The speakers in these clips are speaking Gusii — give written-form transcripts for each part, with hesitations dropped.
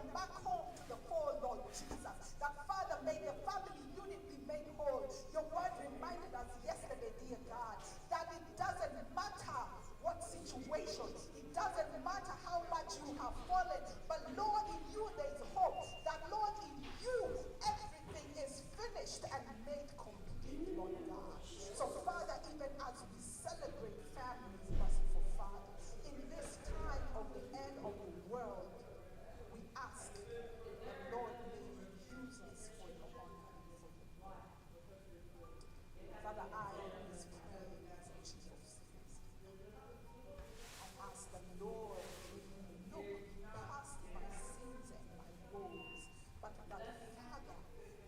them back home to the fold, Lord Jesus. That, Father, may the family unit be made whole. Your word reminded us yesterday, dear God, that it doesn't matter what situation, it doesn't matter how much you have fallen, but Lord, in you there is hope. That, Lord, in you everything is finished and made complete, Lord God. So, Father, even as we celebrate families, merciful Father, in this time of the end of the world, we ask that, Lord, may you use this for your honor and for your glory. Father, I always pray as a chief of sinners. I ask the Lord, may you look past my sins and my woes, but that, Father,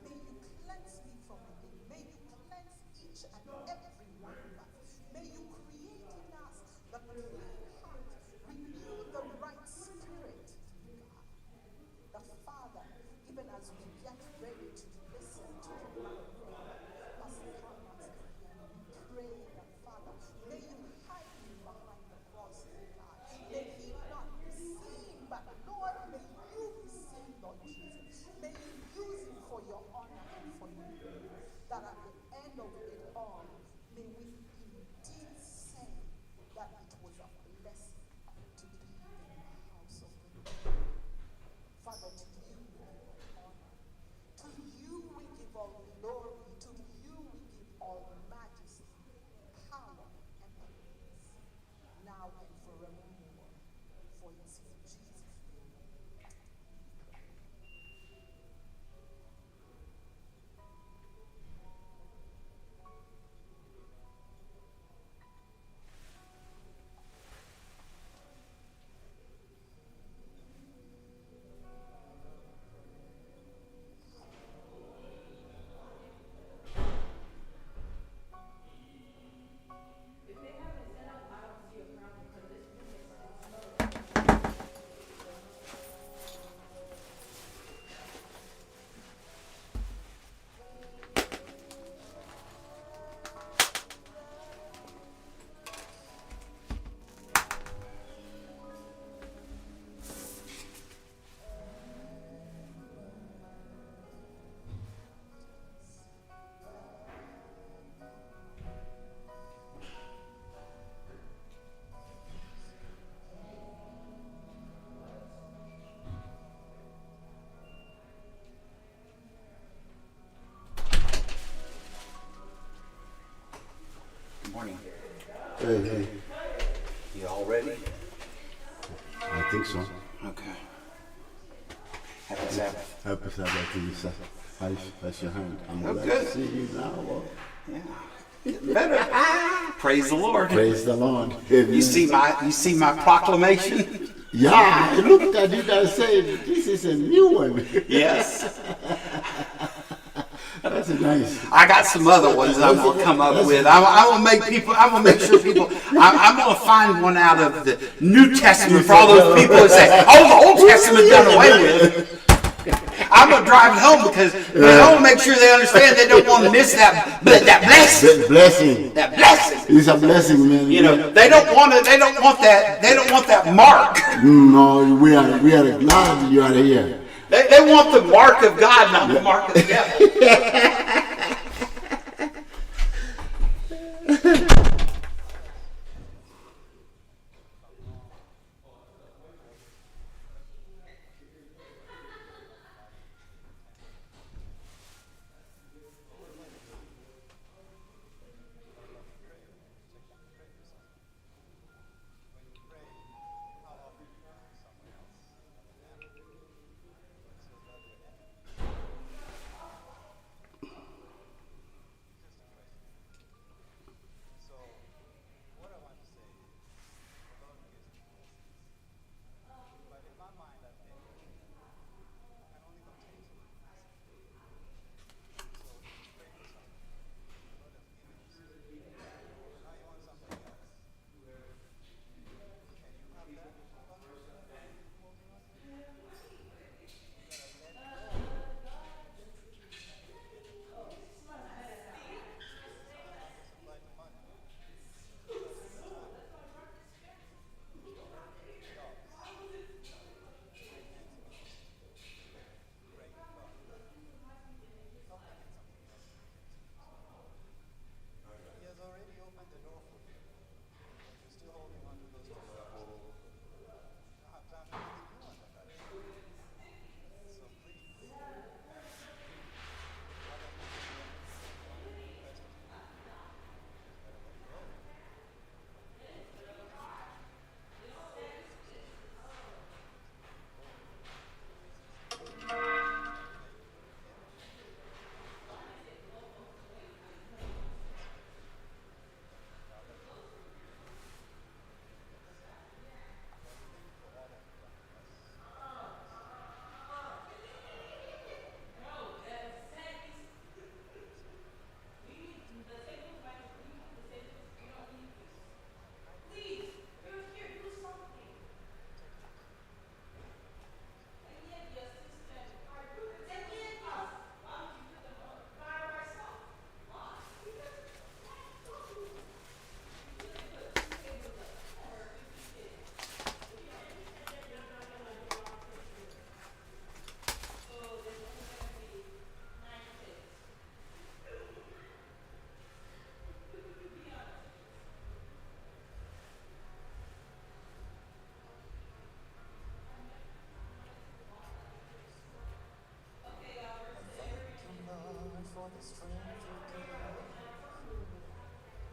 may you cleanse me from within. May you cleanse each and every one of us. May you create in us the clean heart, renew the right spirit, dear God. The Father, even as we get ready to listen to the man of God, Pastor Thomas, we pray that, Father, may you hide him behind the cross, dear God. May he not be seen, but Lord, may you be seen, Lord Jesus. May you use him for your honor and for your glory. That at the end of it all, may we indeed say that it was a blessing to be in the house of the Lord. Father, to you we give all honor. To you we give all glory. To you we give all majesty, power, and praise, now and forevermore. For it's in Jesus' name we pray. If they haven't set up, I don't see a problem, but this one is, Good morning. Hey, hey. You all ready? I think so. Okay. Happy Sabbath. Happy Sabbath to you, sir. How's, how's your hand? I'm Oh, glad good. to see you now. Well, Yeah. Getting better. Praise the Lord. Praise the Lord. You see my you see my proclamation? Yeah, I looked at it and said, this is a new one. Yes. That's nice. I got some other ones I'm gonna come up with. I'm, I'm gonna make people. I'm gonna make sure people. I'm, I'm gonna find one out of the New Testament for all those people who say, "Oh, the Old Testament done away with." I'm gonna drive it home because I want to make sure they understand they don't want to miss that that blessing. Blessing. That blessing. It's a blessing, man. You know, they don't want to. They don't want that. They don't want that mark. No, we are we are glad you are here. They, they want the mark of God, not the mark of the devil.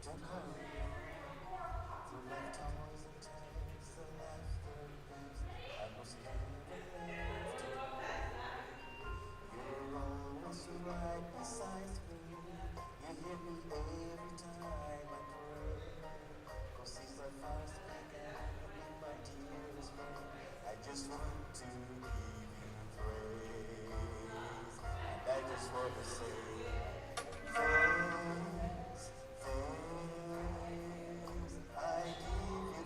to come. Through life toils and tears, the laughter lives, I must never left to You're always right beside me. You hear me every time I pray. 'Cause since I first began with my dearest friend, I just want to give you praise. And I just want to say, thanks, thanks, I give you.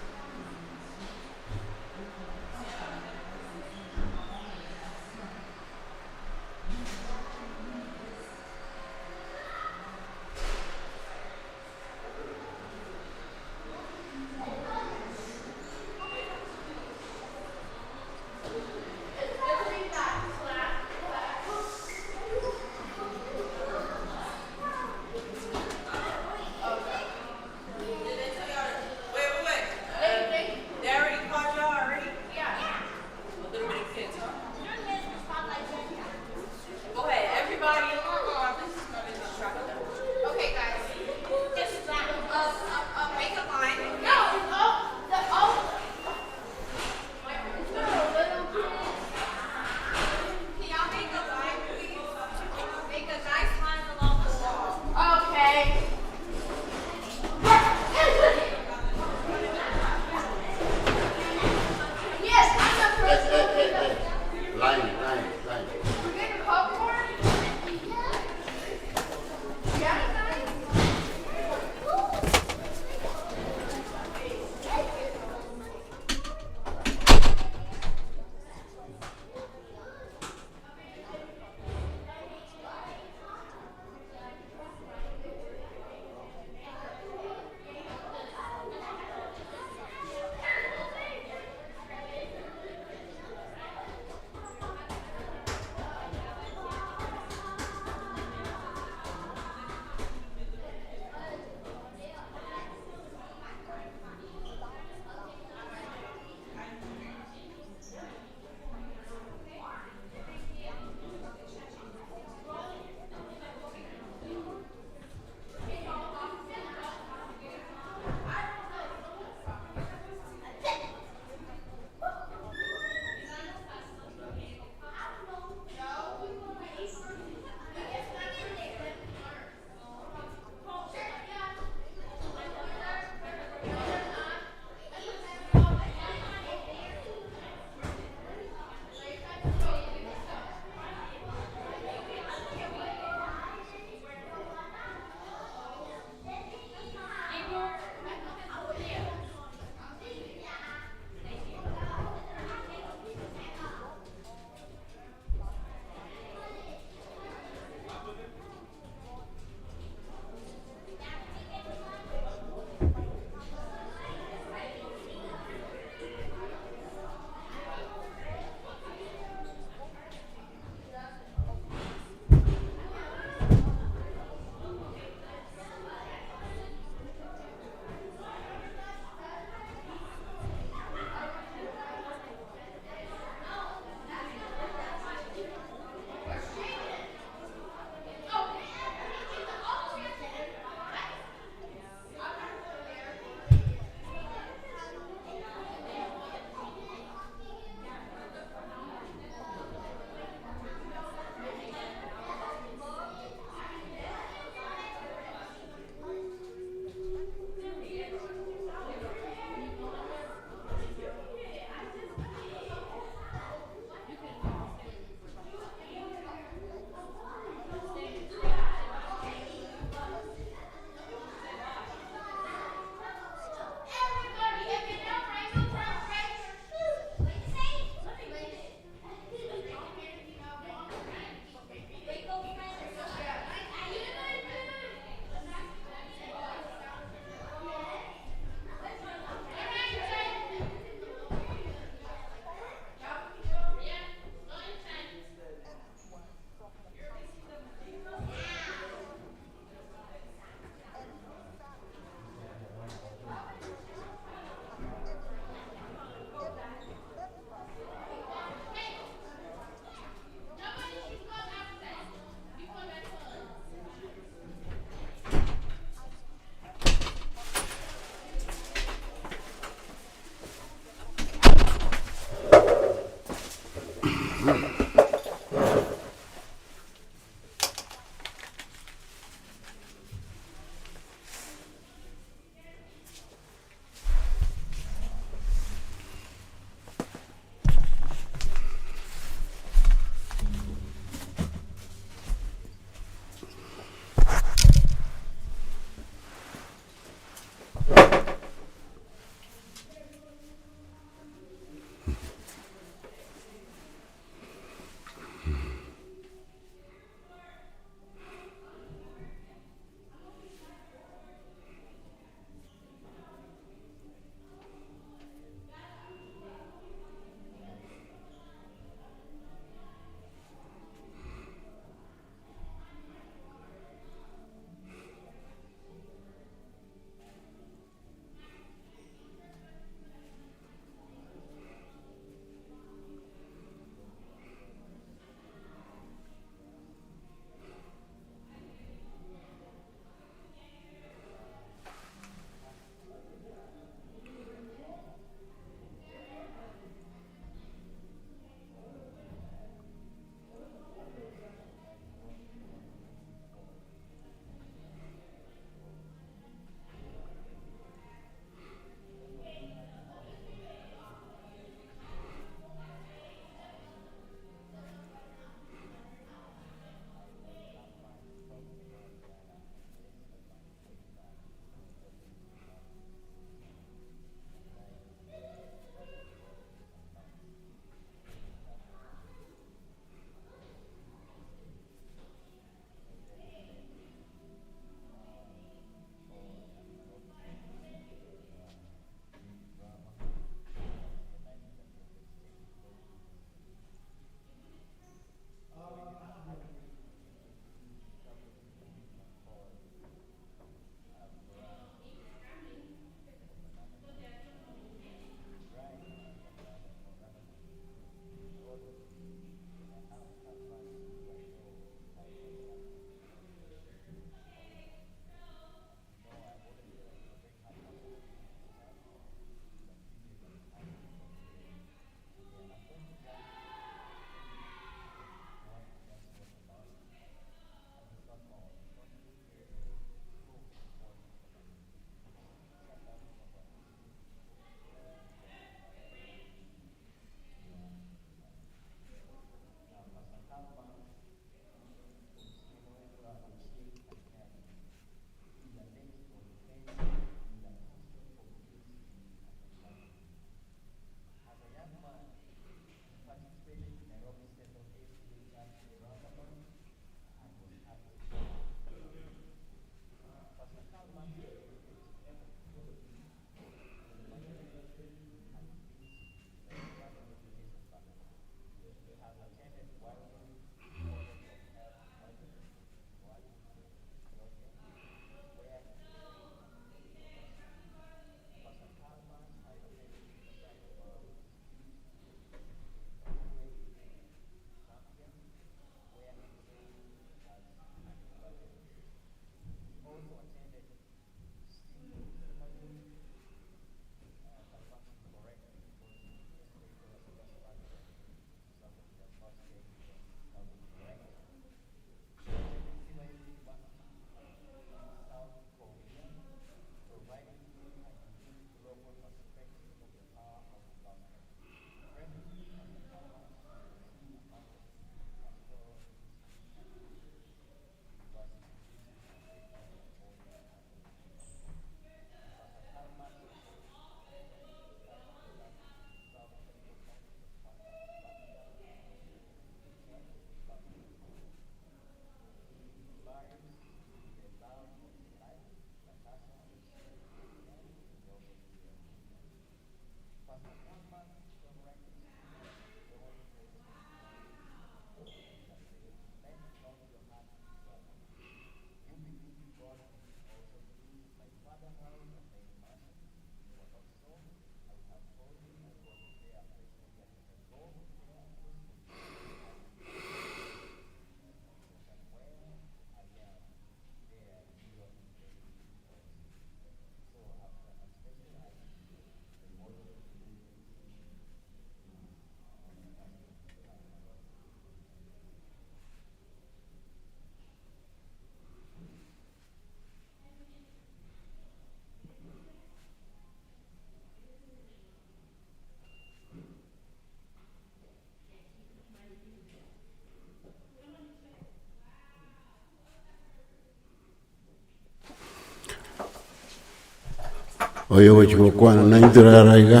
Oyo ogochia gokwana naintwe rero iga,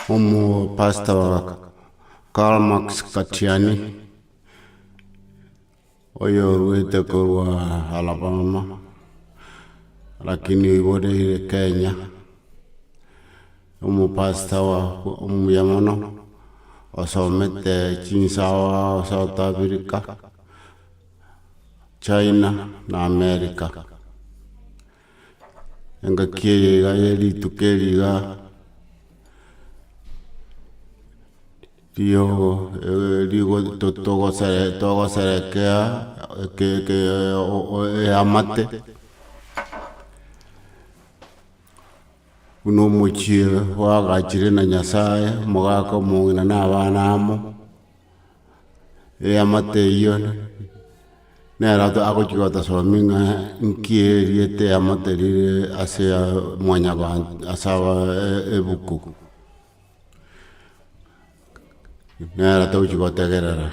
omopastor Karl Marx Katiani, oyo orwete korwa Alabama, lakini oiboreire Kenya, omopastor wa omuya mono, osomete chinsawa South Africa. China na America. Engaki eye iga ye rituko eri iga rio rigo togosere togoserekea eke eke eamate, buna omochie oagachire na Nyasaye, omogaka omong'ina na abana amo. Eamate eyio nere agochia gotosomia ng'a nki erieta eamate rire ase mwanyabanto ase ebuku. Nere togochia gotegerera.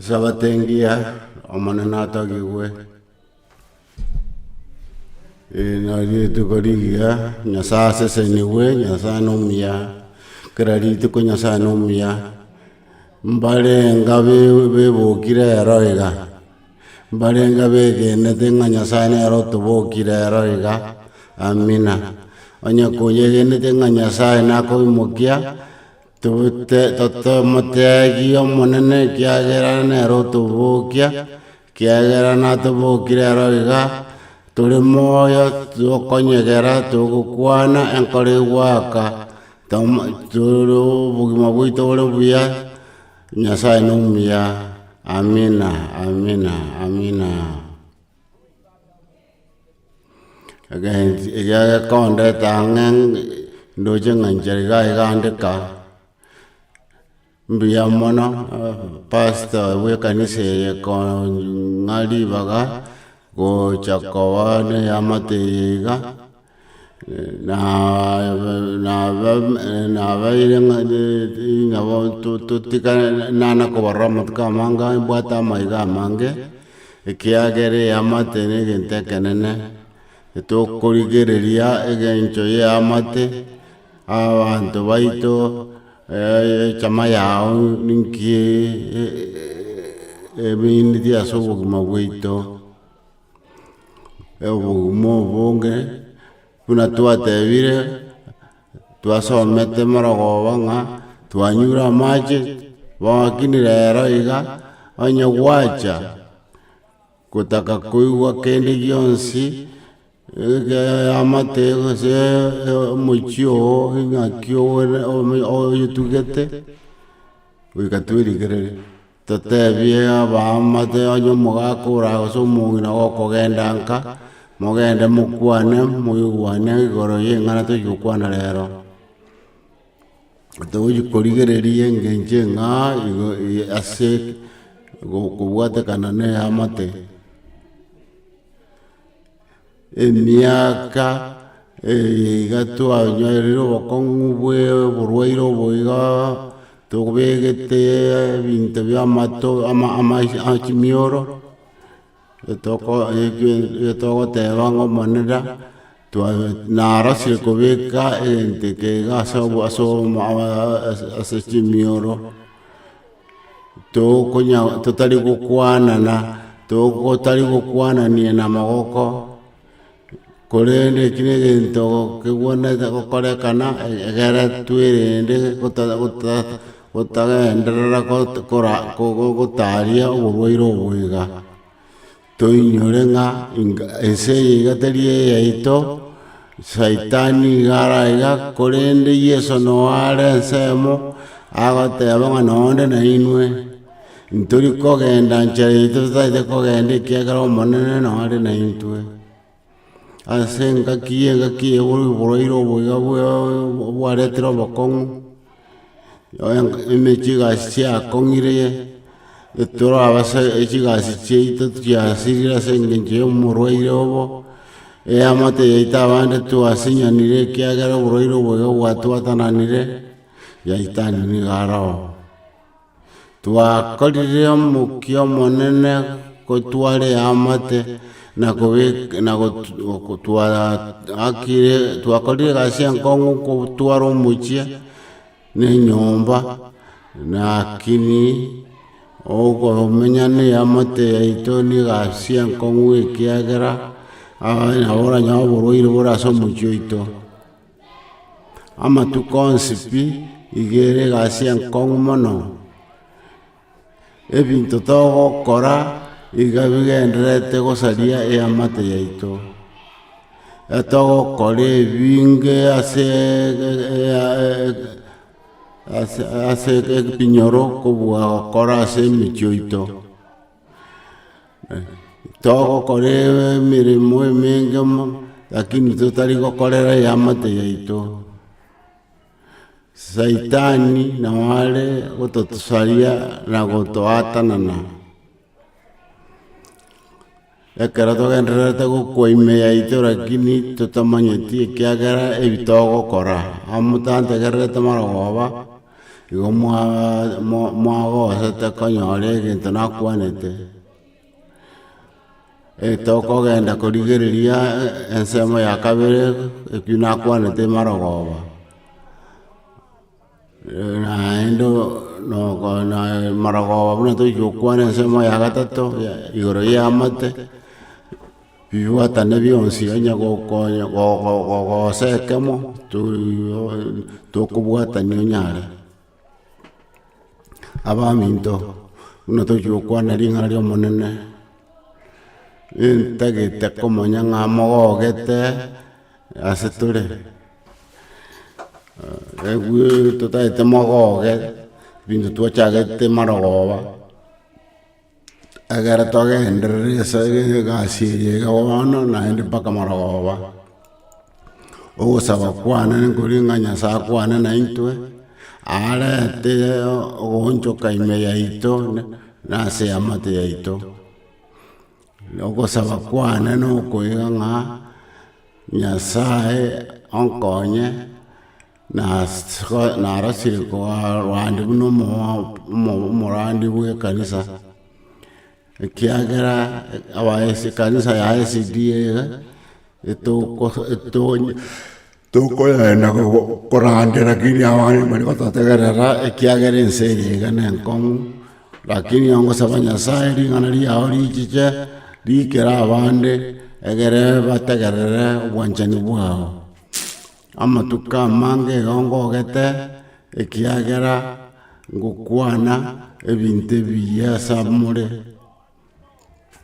Esabato engiya, Omonene atogigwe, Eri nario rituko rigiya, Nyasae asesenigwe, Nyasae na omuya, kera rituko Nyasae na omuya, mbarenga be- bebokire ero iga, mbarenga begenete ng'a Nyasae nere otobokire ero iga, amina. Onye koyegenete ng'a Nyasae nakoimokia. Tomotegie Omonene, ekiagera nere otobokia, ekiagera natobokire ero iga, tore moyo tokonyegera togokwana enkoro egoaka, tore obogima bwaito bore buya, Nyasaye nomuya, amina, amina, amina. Egeakondeta ang'e ndoche ng'a inche iga iga ndeka, mbuya mono pastor bwa ekanisa eye kong'a ribaga gocha koba na eamate eye iga, nabeire ng'a nabo totigane nana kobarora amatuko amange mbwate amaiga amange. Ekiagera eamate negento ekenene, tokorigereria egencho y'eamate, abanto baito echama yao ninki emineti ase obogima bwaito, obogima obonge buna twatebire. Twasomete morogoba ng'a twanyure amache, lakini rero iga, onye gwacha gotaka koigwa kende gionsi, eamate gose omochie oo ng'aki oyotugete, goika twerigererie. Totebie abaamate onye omogaka ore gose omong'ina gokogenda nka, mogende mokwane moigwane igoro y'eng'ana tochi gokwana rero. Togochi korigereria engencho eng'ao igo ase kobwatekana na eamate. Emiaka eye iga twanyorire obokong'u bwa oborwaire obo iga tobegete ebinto bia amato ama ama chimioro, etoko etogoteba ng'a omonene narosire kobeka egento eke iga ase obo ase ase chimioro. Tokonya totari gokwanana, totari gokwanania na amagoko, korende eki na egento kegwenerete gokorekana egere twerende gotagenderera kora gotaria oborwaire obo iga. Toinyore ng'a ense eye iga teri eyaito, saitani iga are aiga, korende Yeso noo are ensemo, agoteba ng'a nonde nainwe, ntori kogenda nchera yaito totaete kogenda ekiagera Omonene noo are naintwe. Ase engaki engaki eye oborwaire obo iga bwaretire obokong'u, emechie egasi chiakong'ire, etorabase chigasi chiaito chiasirire ase eng'encho ya omorwaire obo, eamate yaito abande twasinyanire ekiagera oborwaire obo iga bwatwatananire, yaitani nigo aroo. Twakorire omokia omonene gotwara eamate na kobeka na twaakire twakorire egasi enkong'u gotwara omochie na enyomba, lakini okomenya na eamate yaito na egasi enkong'u ekiagera nabo oranyore oborwaire bore ase omochie oito. Amatuko onsi pi, iga ere egasi enkong'u mono, ebinto togokora iga bigendererete gosaria eamate yaito, etogokora ebinge ase ase ase ebinyoro kobua gokora ase emechie oito. Togokora emeremo emenge mono, lakini totari gokorera eamate yaito. Saitani nabo are gotosaria na gotoatanana. Ekero togendererete gokwa ime yaito lakini totamanyeti ekiagera ebi togokora, amo tantegererete marogoba. Igo mwa mwagosete konyora egento nakwanete. Tokogenda korigereria ensemo ya kabere ekio nakwanete marogoba. Naende noko na marogoba buna tochi gokwana ensemo ya gatato igoro ya amate, bibwatane bionsi onye gokonya go- gogosa ekemo tokobwatania onyare. Abaminto, buna tochi gokwana ring'ana ria omonene, ntagete komanya ng'a mogogete ase tore, Ebu totagete mogoge, ebinto twachagete marogoba, egere togenderere ase egasi eye iga bono naende mpaka marogoba. Ogosaba kwane nkori ng'a Nyasaye akwane naintwe, arete ogoonchoka ime yaito na ase eamate yaito. Ogosaba kwane nokoiga ng'a Nyasaye onkonye, narosire korwandi buna omorandi bwa ekanisa, ekiagera ekanisa ya SDA iga, tokoyenda koranda lakini abande mbari gototegerera ekiagera ense eye iga na enkong'u, lakini ogosaba Nyasaye ring'ana riago richiche riikere abande egere bategerere obwanchani bwao. Amatuko amange igo ngogete ekiagera ngokwana ebinto ebiya ase more.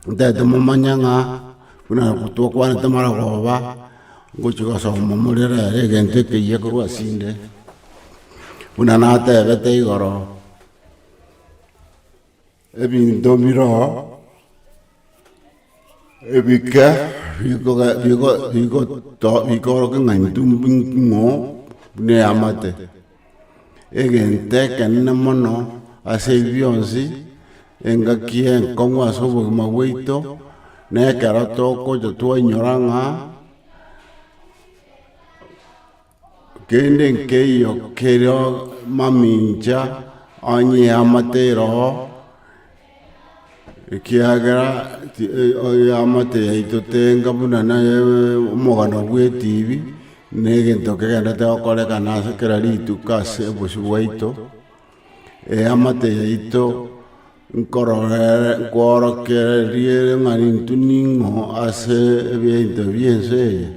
Ntagete momanye ng'a buna twakwanete marogoba, ngochia gosoma more rero egento ekeyia korwa ase inde, buna natebete igoro, ebinto bire oo, ebike bikoge bigo bigoto bikorokia ng'a intwe ng'o buna eamate. Egento ekenene mono ase ebi bionsi, engaki enkong'u ase obogima bwaito, na ekero togocha twainyora ng'a kende nkeiyo kero mamincha onye eamate ere oo, ekiagera eamate yaito tenga buna naye omogano bwa etibi. Na egento kegenderete gokorekana ase kera rituko ase obosio bwaito, eamate yaito nkororere nkworokereria ere ng'a intwe ning'o ase ebinto bi'ense eye.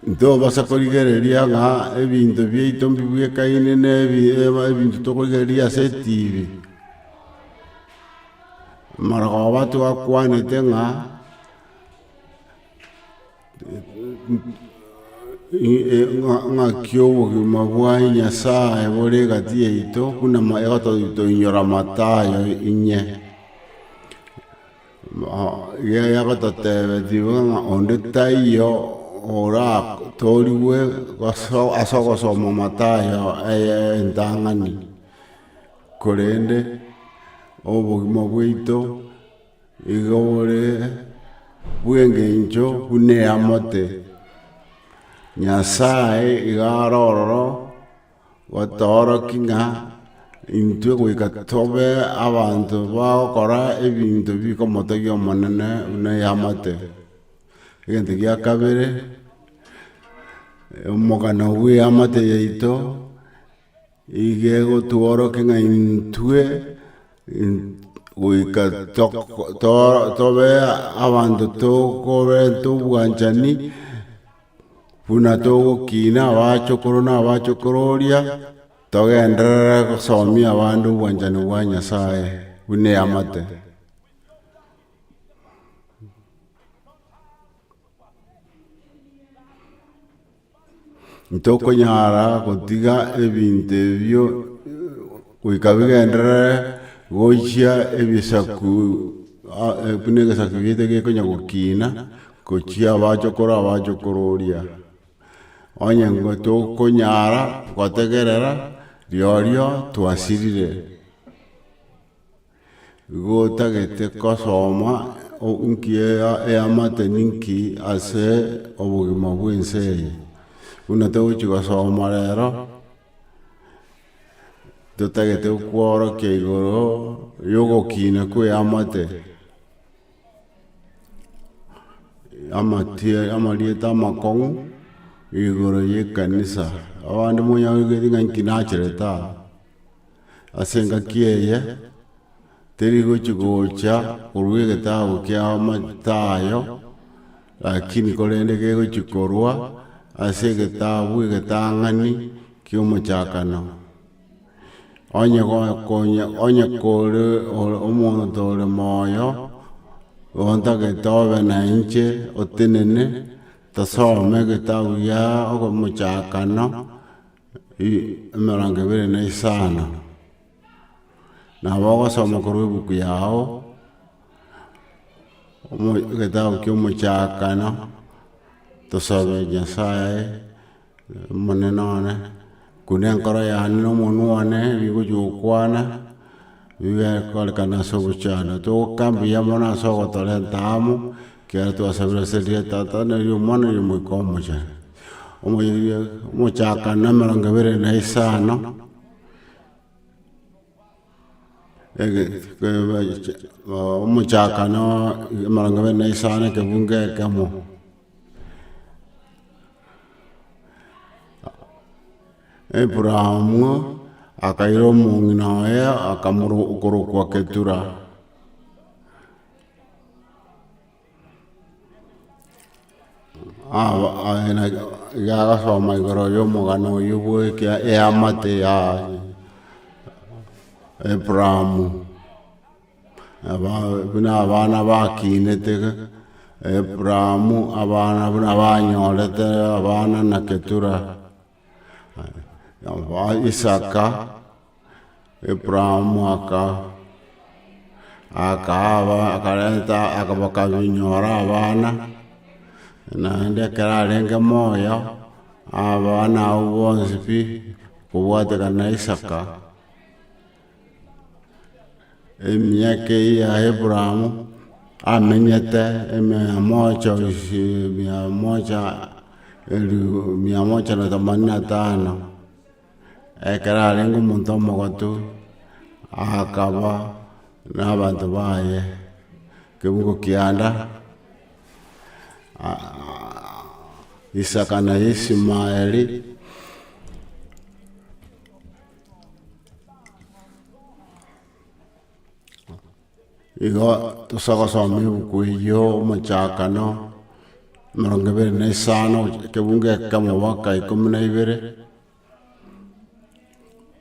Ntobasa korigereria ng'a ebinto biaito mbibwekaine na ebinto tokorigereria ase etibi. Amarogoba twakwanete ng'a ng'aki obogima bwa Nyasaye bore egati yaito buna egotoinyora Mathayo inye. Iga yagototebetie ng'a onde taiyo oratorigwe ase ogosoma Mathayo eye entang'ani, korende obogima bwaito igo bore bw'engencho buna eamate. Nyasaye iga are ororo. Gotoorokia ng'a intwe goika tobe abanto bagokora ebinto bikomotogia Omonene buna eamate. Egento gia kabere, omogano bwa eamate yaito, iga egotworokia ng'a intwe goika tobe abanto tokorenta obwanchani. Buna togokina abachokoro na abachokororia, togenderere gosomia abande obwanchani bwa Nyasaye buna eamate. Ntokonyara gotiga ebinto ebio goika bigenderere gochia ebisaku buna egesaku giaito gekonya gokina. Gochia abachokoro abachokororia, onye ngo tokonyara gotegerera riorio twasirire. Igo otagete kosoma nki eamate ninki ase obogima bwa ense eye. Buna togochi gosoma rero, totagete kworokia igoro ya ogokina kwa eamate, amatie amarieta amakong'u igoro ya ekanisa. Abande monyagoigweti ng'a inki nacherete aa, ase engaki eye, teri gochi gocha korwa egetabu kia Mathayo, lakini korende kegochi korwa ase egetabu egetang'ani kia omochakano. Onye gokonya onye kore ore omonto ore moyo, ontagete obe na inche otenene, tosome egetabu gia omochakano emerongo ebere na isano. Nabo ogosoma korwa ebuku yago, omo egetabu kia omochakano, tosabe Nyasaye omonene one, kuna enkoro yane na omonwa one ebigochi gokwana, bibekorekana ase obochando. Togoka mbuya mono ase ogotorenta amo, ekero twasabire ase erieta Tata, na eria Omwana, na eria Omoika Omochenu. Omochakano emerongo ebere na isano. Omochakano emerongo ebere na isano ekebungo ekemo. Abrahamu akaira omong'ina oye akamoro okorokwa Ketura. Iga agasoma igoro ya omogano oywo bwa eke eamate ya Abrahamu, aba buna abana bakinete Abrahamu abana buna banyorete abana na Ketura, Isaka. Abrahamu aka akaaba akareta bakabinyora abana, naende ekero arenge moyo, abana abwo bonsi pi, kobwatekana na Isaka, emiaka eyio ya Abrahamu amenyete emia moja isi mia moja elifu mia moja na themanini na tano. Ekero arenge omonto omogotu, akaba na abanto baye, kebungo kianda, Isaka na Isimaeli. Igo tose gosoma ebuku eyio omochakano, emerongo ebere na isano, ekebungo ekemo mpaka ikomi na ibere.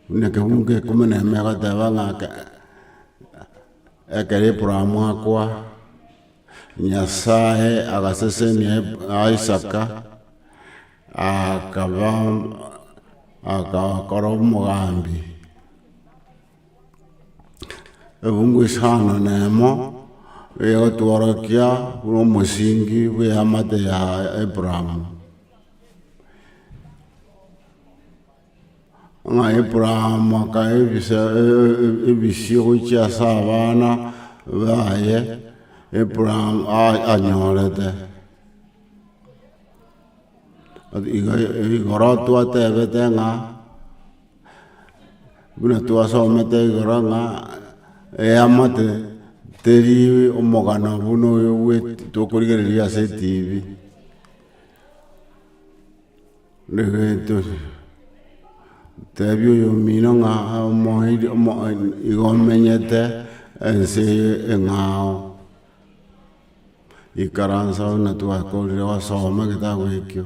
Buna ekebungo ikomi na emo egoteba ng'a ekero Abraham akwa, Nyasaye agasesenia Isaka, akaba akakora omogambi. Ebungo isano na emo egotworokia buna omosingi bw'eamate ya Abraham. Ng'a Abraham akaebisa ebisio gochia ase abana baye, Abraham anyorete. Igo igoro twatebete ng'a buna twasomete igoro ng'a eamate teri omogano buna oyo bwe tokorigereria ase etibi. Tebia oyomino ng'a omoiri omo igo omenyete ense eye eng'ao. Ikaransa buna twakorire gosoma egetabu ekio,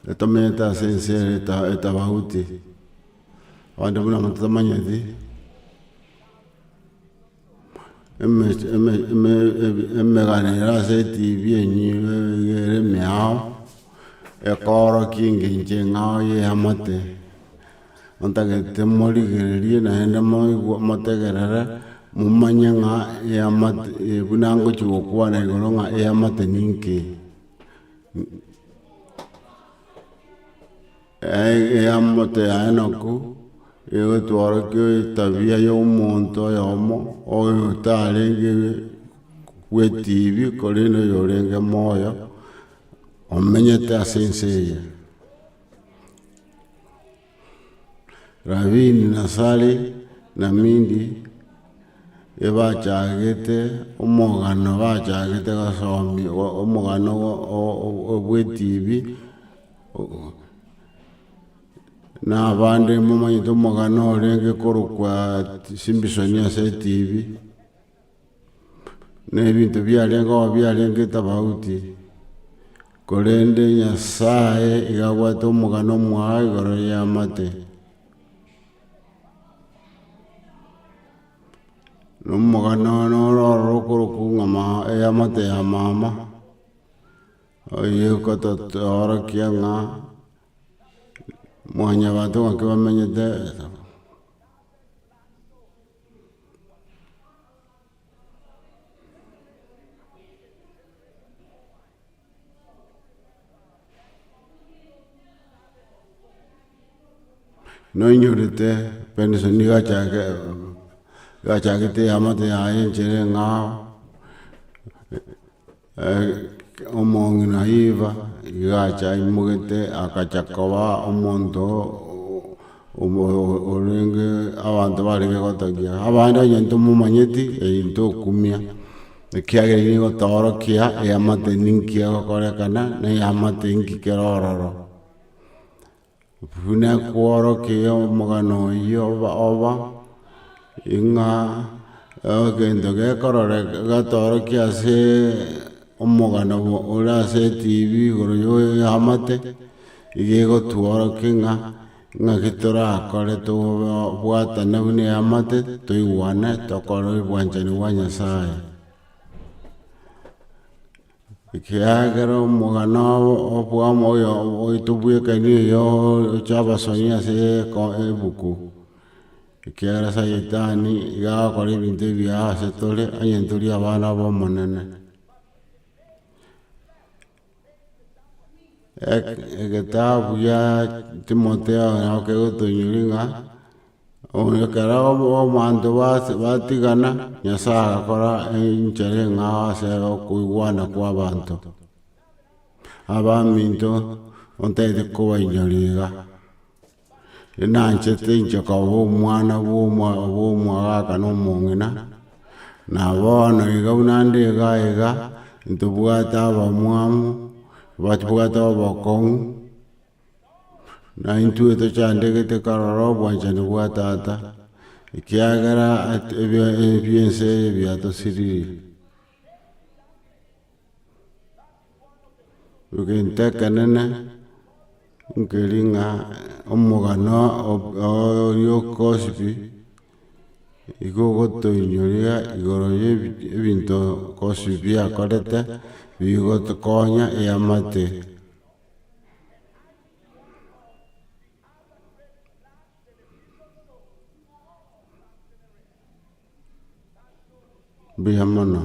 etomenyete ase ense ere etafauti, abande buna totamanyeti. Emegano ere ase etibi enyinga iga ere emeao, ekoorokia engencho eng'ao ya eamate, ntagete morigererie naende moigwe motegerere, momanye ng'a eamate buna ngochia gokwana igoro ng'a eamate ninki. Eamate ya Enoku egotworokia etabia ya omonto oyomo oyo otarenge bw'etibi korende oyorenge moyo, omenyete ase ense eye. Rabini na Sally na Mindy ebachagete omogano bachagete gosomi omogano bwa etibi na abande momanyete omogano orenge korokwa Simpson ase etibi. Na ebinto biarenge oo biarenge tofauti, korende Nyasaye iga abwate omogano omwao igoro y'amate. Na omogano noro ororo okorokwa ng'a ma eamate ya mama, oyio ogototoorokia ng'a mwanyabanto ng'aki bamenyete. Noinyorete Benson nigo achake achagete eamate yaye enchera eng'ao, omong'ina Eva iga acha aimogete agacha koba omonto orenge abanto barenge gotogia. Abande onye ntomomanyeti eyio ntokumia, ekiagera nigo egotoorokia eamate ninki egokorekana na eamate inki kere ororo. Buna ekworokia omogano oyio oba oba, ing'a egento gekororeka getoorokia aseee omogano ore ase etibi igoro ya eamate, iga egotworokia ng'a ng'aki torakore tobwatane buna eamate, toigwane tokore obwanchani bwa Nyasaye. Ekiagera omogano obwamo oyo oito bwekani oyo ocha abasoni ase ebuku, ekiagera saitani iga agokora ebinto ebiya ase tore onye ntori abana b'Omonene. Egetabu gia Timotheo nabo kegotoinyoria ng'a ekero abanto batigana, Nyasaye agakora enchera eng'ao ase okoigwana kwa abanto. Abaminto ntagete kobainyoria iga, nanchete inche koba omwana bwa omogaka na omong'ina, na bono iga buna nde iga iga, ntobwate abamwamu, batobwate obokong'u. Na intwe tochandegete korora obwanchani bwa Tata, ekiagera ebi'ense eye biatosiririe. Egento ekenene nkeri ng'a omogano oria okosibi igo ogotoinyoria igoro ya ebinto kosibi biakorete bigotokonya eamate. Mbuya mono.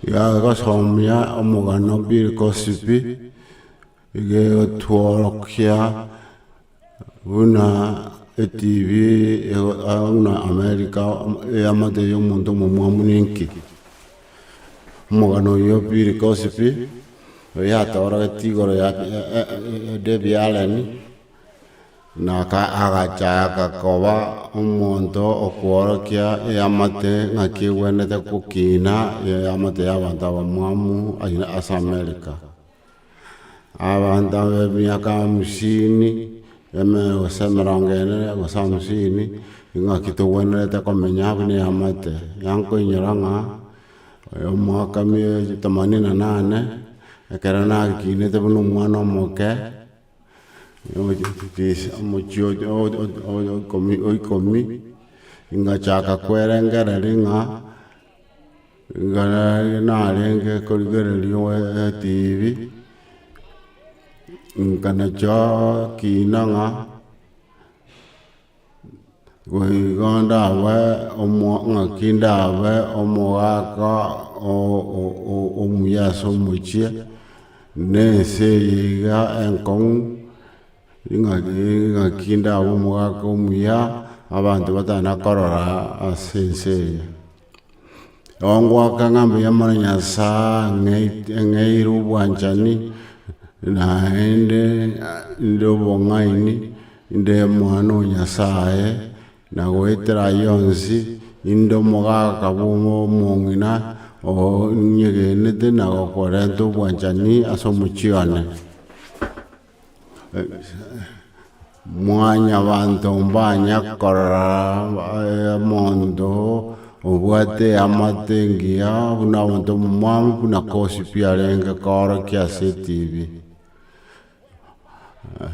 Iga egosomia omogano Bill Cosby, iga egotworokia buna etv buna America eamate ya omonto omomwamu ninki. Omogano oyio Bill Cosby, oyo atorogetie igoro ya Debbie Allen. Na agachaka koba omonto okworokia eamate ng'aki egwenerete gokina eamate y'abanto abamwamu ase America. Abanto b'emiaka hamsini, gose emerongo ene, gose hamsini, ng'aki togwenerete komenya buna eamate. Yankoinyora ng'a omwaka mia themanini na nane, ekero nakinete buna omwana omoke. Omochie o ikomi, ingachaka kwerengereria ng'a iga narenge korigereria etibi, nkanacha kina ng'a Boigo ndabe omo ng'aki ndabe omogaka omuya ase omochie, na ense eye iga enkong'u, ng'aki ng'aki ndabe omogaka omuya, abanto batana korora ase ense eye. Igo ngoaka ng'a mbuya mono Nyasaye ang'eite ang'eire obwanchani, naende inde obong'aini, inde omwana o Nyasaye, na goetera ayio onsi, inde omogaka bwa omong'ina onyegenete na gokorenta obwanchani ase omochie one. Mwanyabanto mbanya korora omonto obwate eamate engiya buna omonto omomwamu buna Cosby arenge koorokia ase etibi.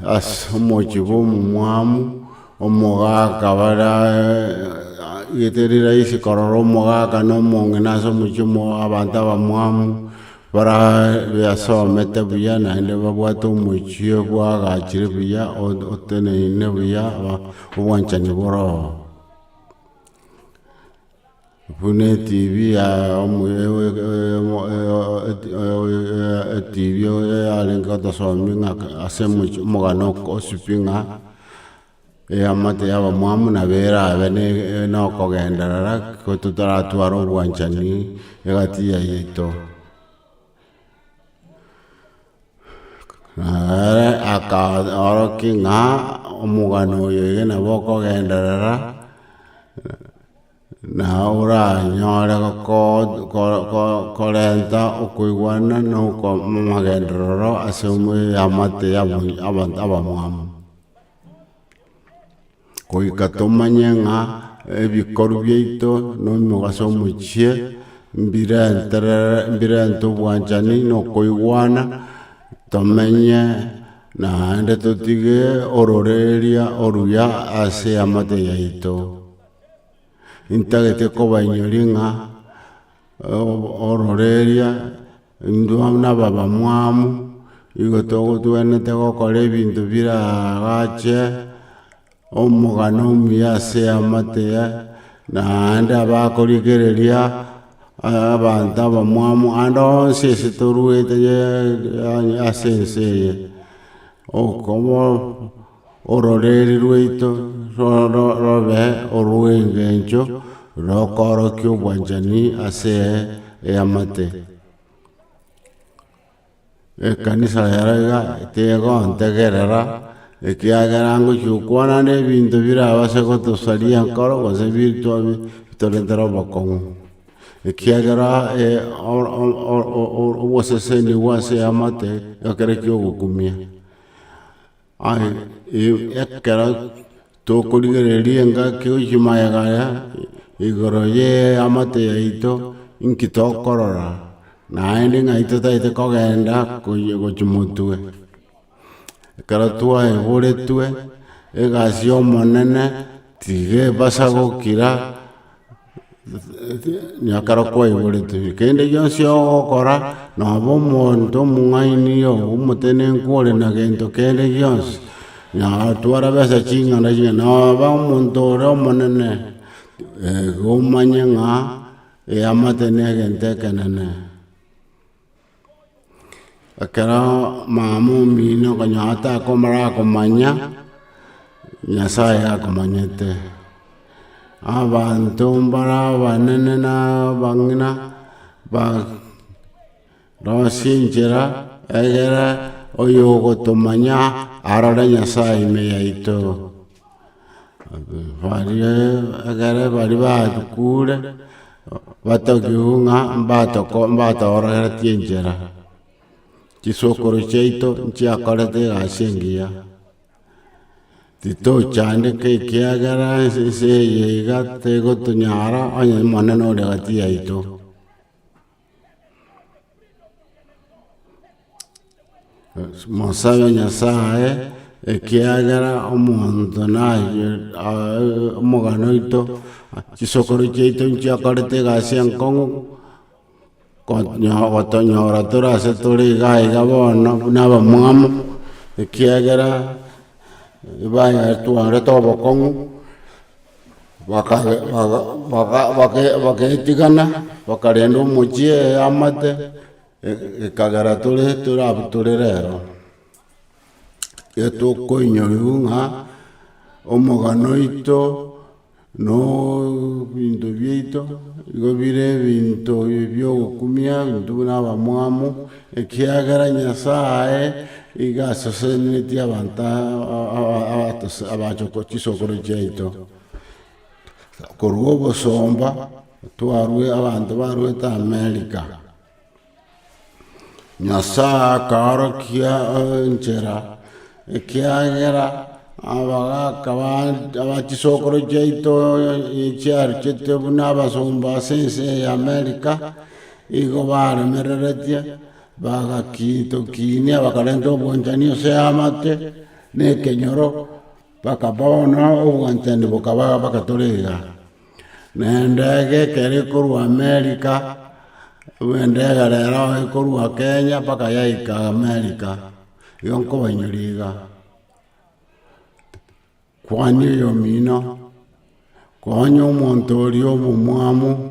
Ase omochie bwa omomwamu, omogaka bare teri rahisi korora omogaka na omong'ina ase omochie omo abanto abamwamu. Barabasomete buya naende babwate omochie bwagachire buya oteneine buya obwanchani bore oo. Buna etibi ya etibi yarenge gotosomia ng'a ase omochie omogano osibi ng'a. Eamate y'abamwamu nabo erabe nokogenderera ko totaratware obwanchani egati yaito. Nere akaorokia ng'a omogano oyo iga nabo okogenderera. Na oranyore korenta okoigwana na amagenderero ase eamate y'abanto abamwamu. Goika tomanye ng'a ebikoru biaito na omogaso omochie mbirenterere mbirente obwanchani na okoigwana, tomenye naende totige ororeria oruya ase eamate yaito. Ntagete kobainyoria ng'a ororeria intwe nababamwamu, igo togotwenerete gokora ebinto biragache omogano omuya ase eamate eye, naende abakorigereria abanto abamwamu ande onsi ase torwete ase ense eye, okobo. Ororeeri rwaito robe orw'engencho rokoorokia obwanchani ase eamate. Ekanisa rero iga tegontegerera ekiagera ngochia gokwana nde ebinto birabase gotosaria enkoro gose bitorentere obokong'u. Ekiagera obosesenigwa ase eamate ekero kia ogokumia. Aye ekero tokorigereria engaki gochia magega aya, igoro y'eamate yaito, inki tokorora, naende ng'ai totaete kogenda koyia gochia motwe. Ekero twaiboretwe, egasi ya omonene tiga ebasa gokira. Ekero kwaiboretwe, kende gionsi ogokora, noba omonto omong'aini omotenenku ore na gento kende gionsi, natwara besa ching'ana ching'ana, noba omonto ore omonene, igo omanye ng'a eamate na egento ekenene. Ekero mama omino okonyora takomara komanya, Nyasaye akomanyete. Abanto mbare abanene na abang'ina ba rosie enchera egere oyogotomanya arore Nyasaye ime yaito. Baria ekere baria bakure batokiwu ng'a mbatoko mbatoorokeretie enchera, chisokoro chiaito nchiakorete egasi engiya, titochandeka ekiagera ense eye iga tegotonyara onye omonene ore gati yaito. Mosabe Nyasaye, ekiagera omonto naye omogano oito, chisokoro chiaito nchiakorete egasi enkong'u, konyo gotonyora tore ase tore iga iga bono buna abamwamu, ekiagera ebayatwarete obokong'u. Bagetigana, bakarenda omochie eamate, ekagera tore tore abwo tore rero. Etokoinyoriwu ng'a omogano oito na ebinto biaito nigo bire ebinto bia ogokumia intwe buna abamwamu, ekiagera Nyasaye iga asesenetie abanto abachoko chisokoro chiaito. Korwa obosomba twarwe abanto barwete America, Nyasaye akaorokia enchera ekiagera abagaka ba chisokoro chiaito chiaruchete buna abasomba ase ense ya America, igo baremereretie. Bagakitokinia, bakarenta obwanchani ase eamate na ekenyoro, mpaka bono obwanchani bokaba mpaka tore iga. Na endege ekero ekorwa America, endege rero ekorwa Kenya mpaka yaika America, igo nkobainyoria iga. Kwania oyomino, konya omonto oria omomwamu,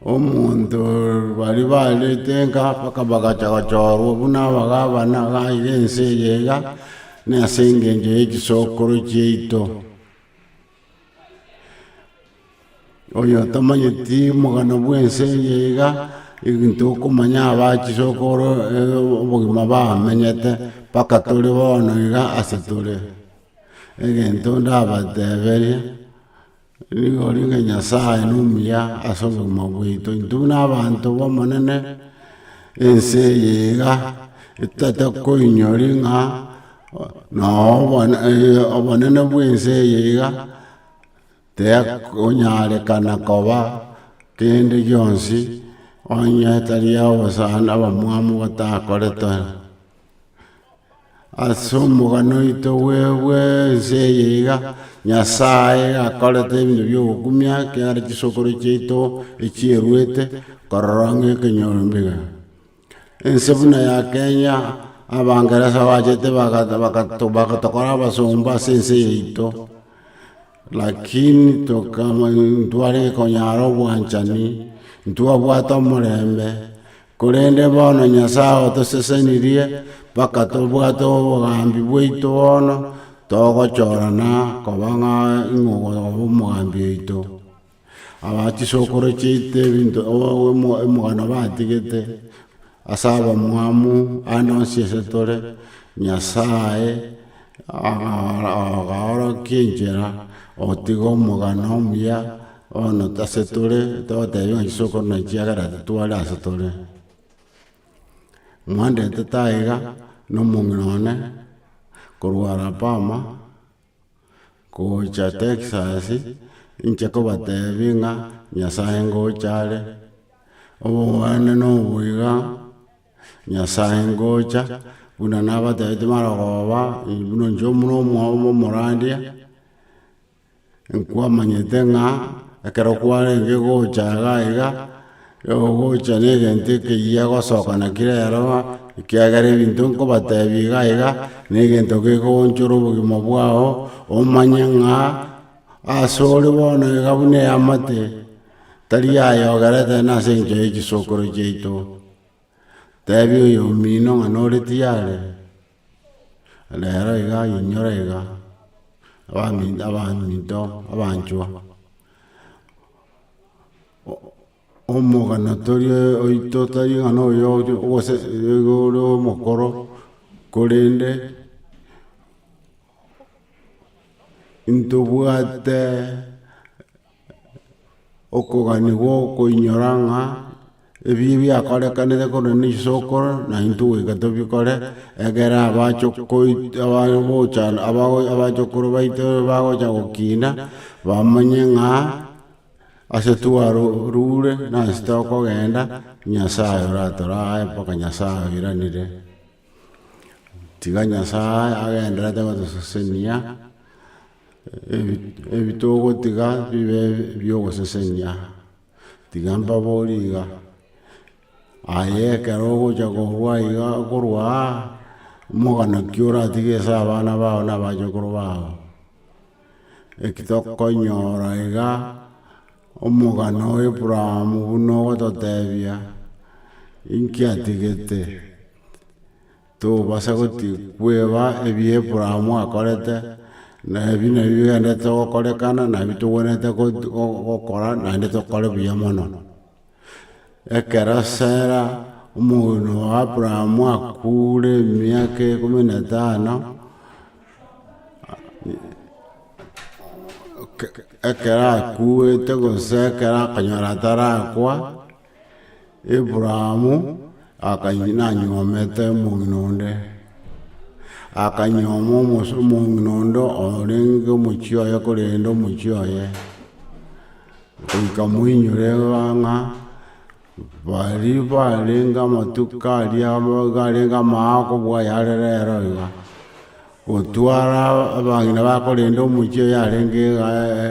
omonto baria barete nka mpaka bagacha gochorwa buna abagabana iga iga ense eye iga, na ase engencho ya chisokoro chiaito. Oyo otamanyeti omogano bw'ense eye iga, ebinto okomanya abachisokoro obogima bamenyete mpaka tore bono iga ase tore. Egento ndabateberie, nigo ringa Nyasaye na omuya ase obogima bwaito. Intwe buna abanto b'omonene, ense eye iga, etata koinyori ng'a noo obonene bw'ense eye iga. Tekonyarekana koba kende gionsi onye tari abasani abamwamu batakorete. Ase omogano oito bw'ense eye iga, Nyasaye akorete ebinto bia ogokumia ekiagera chisokoro chiaito echierwete korora ng'a ekenyoro mbiga. Ense buna ya Kenya, abangeresa bachete bagatokora abasomba ase ense yaito. Lakini tokama ntwarenge konyara obwanchani, ntwabwate omorembe, korende bono Nyasaye otosesenirie, mpaka tobwate obogambi bwaito bono, togochorana koba ng'a ing'o okoba omogambi oito. Aba chisokoro chiaito ebinto omogano batigete, ase abamwamu ande onsi ase tore, Nyasaye agaorokia enchera, otiga omogano omuya, bono ase tore, togotebia ng'a chisokoro nachi chiagera titware ase tore. Mwandetete aiga, na omong'ina one, korwa Alabama. Gocha Texas, inche kobatebia ng'a Nyasaye ngocha are, obobani na oboiga, Nyasaye ngocha, buna nabatebetie marogoba, buna inche buna omorandia, nkwamanyete ng'a ekero kwarenge gocha iga iga, ogocha na egento ekeyia gosoka naki rero, ekiagera ebinto nkobatebia iga iga, na egento kegoonchora obogima bwao, omanye ng'a ase ore bono iga buna eamate. Tari aye ogerete nase engencho ye chisokoro chiaito. Tebia oyomino ng'a nore tiyare, rero iga inyora iga, abaminto abaminto abanchwa. Omogano tori oito tari ng'a noyo gose igo ore omokoro, korende intobwate okogania gwa okoinyora ng'a ebi biakorekanire korwa ne chisokoro na intwe goika tobikore, ekere abachokoi abagocha abachokoro baito bagocha gokina, bamanye ng'a ase twarure na ase tokogenda, Nyasaye oratorae mpaka Nyasaye oiranire. Tiga Nyasaye agenderete gotosesenia, ebi ebi togotiga bibe biogosesenia. Tiga mbaborie iga, aye ekero ogocha korwa iga korwa aa, omogano ki oratige ase abana bao na abachokoro bao? Eki tokonyora iga, omogano o Abraham buna ogototebia, inki atigete? Tobasa goti kweba ebi Abraham akorete, na ebi nabio bigenderete gokorekana, nabi togwenerete gokora naende tokore buya mono. Ekero Sara omogeni o Abraham akure emiaka ikomi na etano, ekero akuete gose ekero akonyora atarakwa, Abraham akanywa nanyuomete omong'ina onde, akanyuoma omosa omong'ina onde orenge omochie oye korende omochie oye. Goika moinyore ng'a baria barenge amatuko aria arenge amaao kobua ayare rero iga. Gotwara abang'ina bakorenda omochie oyo arenge iga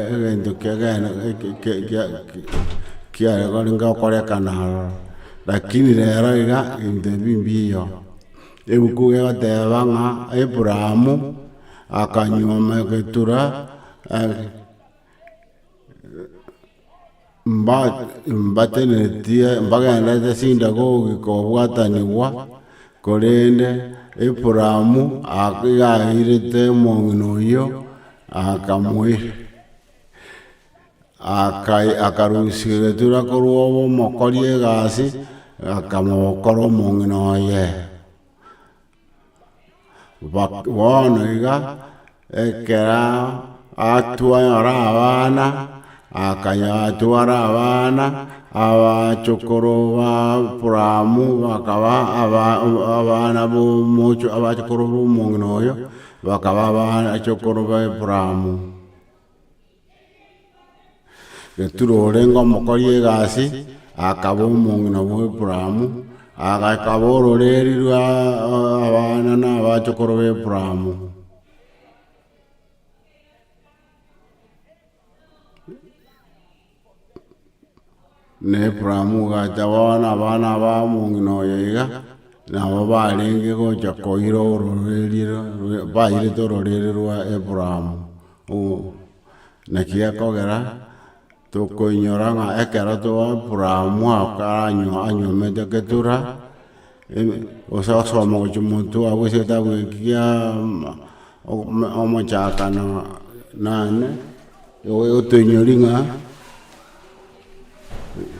egento kiagenda kiare korenge gokorekana aroro. Lakini rero iga ebinto ebi mbiyo. Ebuku egoteba ng'a Abraham akanyuoma Ketura mbatenetie mbagenderete sindagogi kobwatanigwa, korende Abrahamu iga airete omong'ina oyio akamoira, akarusia egetura korwa omokori egasi, akamokora omong'ina oye. Bono iga, ekero atwara abana, akanyatwara abana, abachokoro ba Abrahamu bakaba abana bomochie abachokoro ba omong'ina oyo, bakaba abachokoro ba Abrahamu. Geturo orenge omokori egasi, akaba omong'ina bwa Abrahamu, agakaba ororeri rwa abana na abachokoro ba Abrahamu. Na Abrahamu agacha bono abana ba omong'ina oyo iga, nabo barenge gocha koira ororeri bairete ororeri rwa Abrahamu. Naki gekogera, tokoinyora ng'a ekero twa Abrahamu akaranywa anyuomete Ketura, gose osoma gochia motwe abwo ase egetabu eki kia omochakano nane, otoinyori ng'a.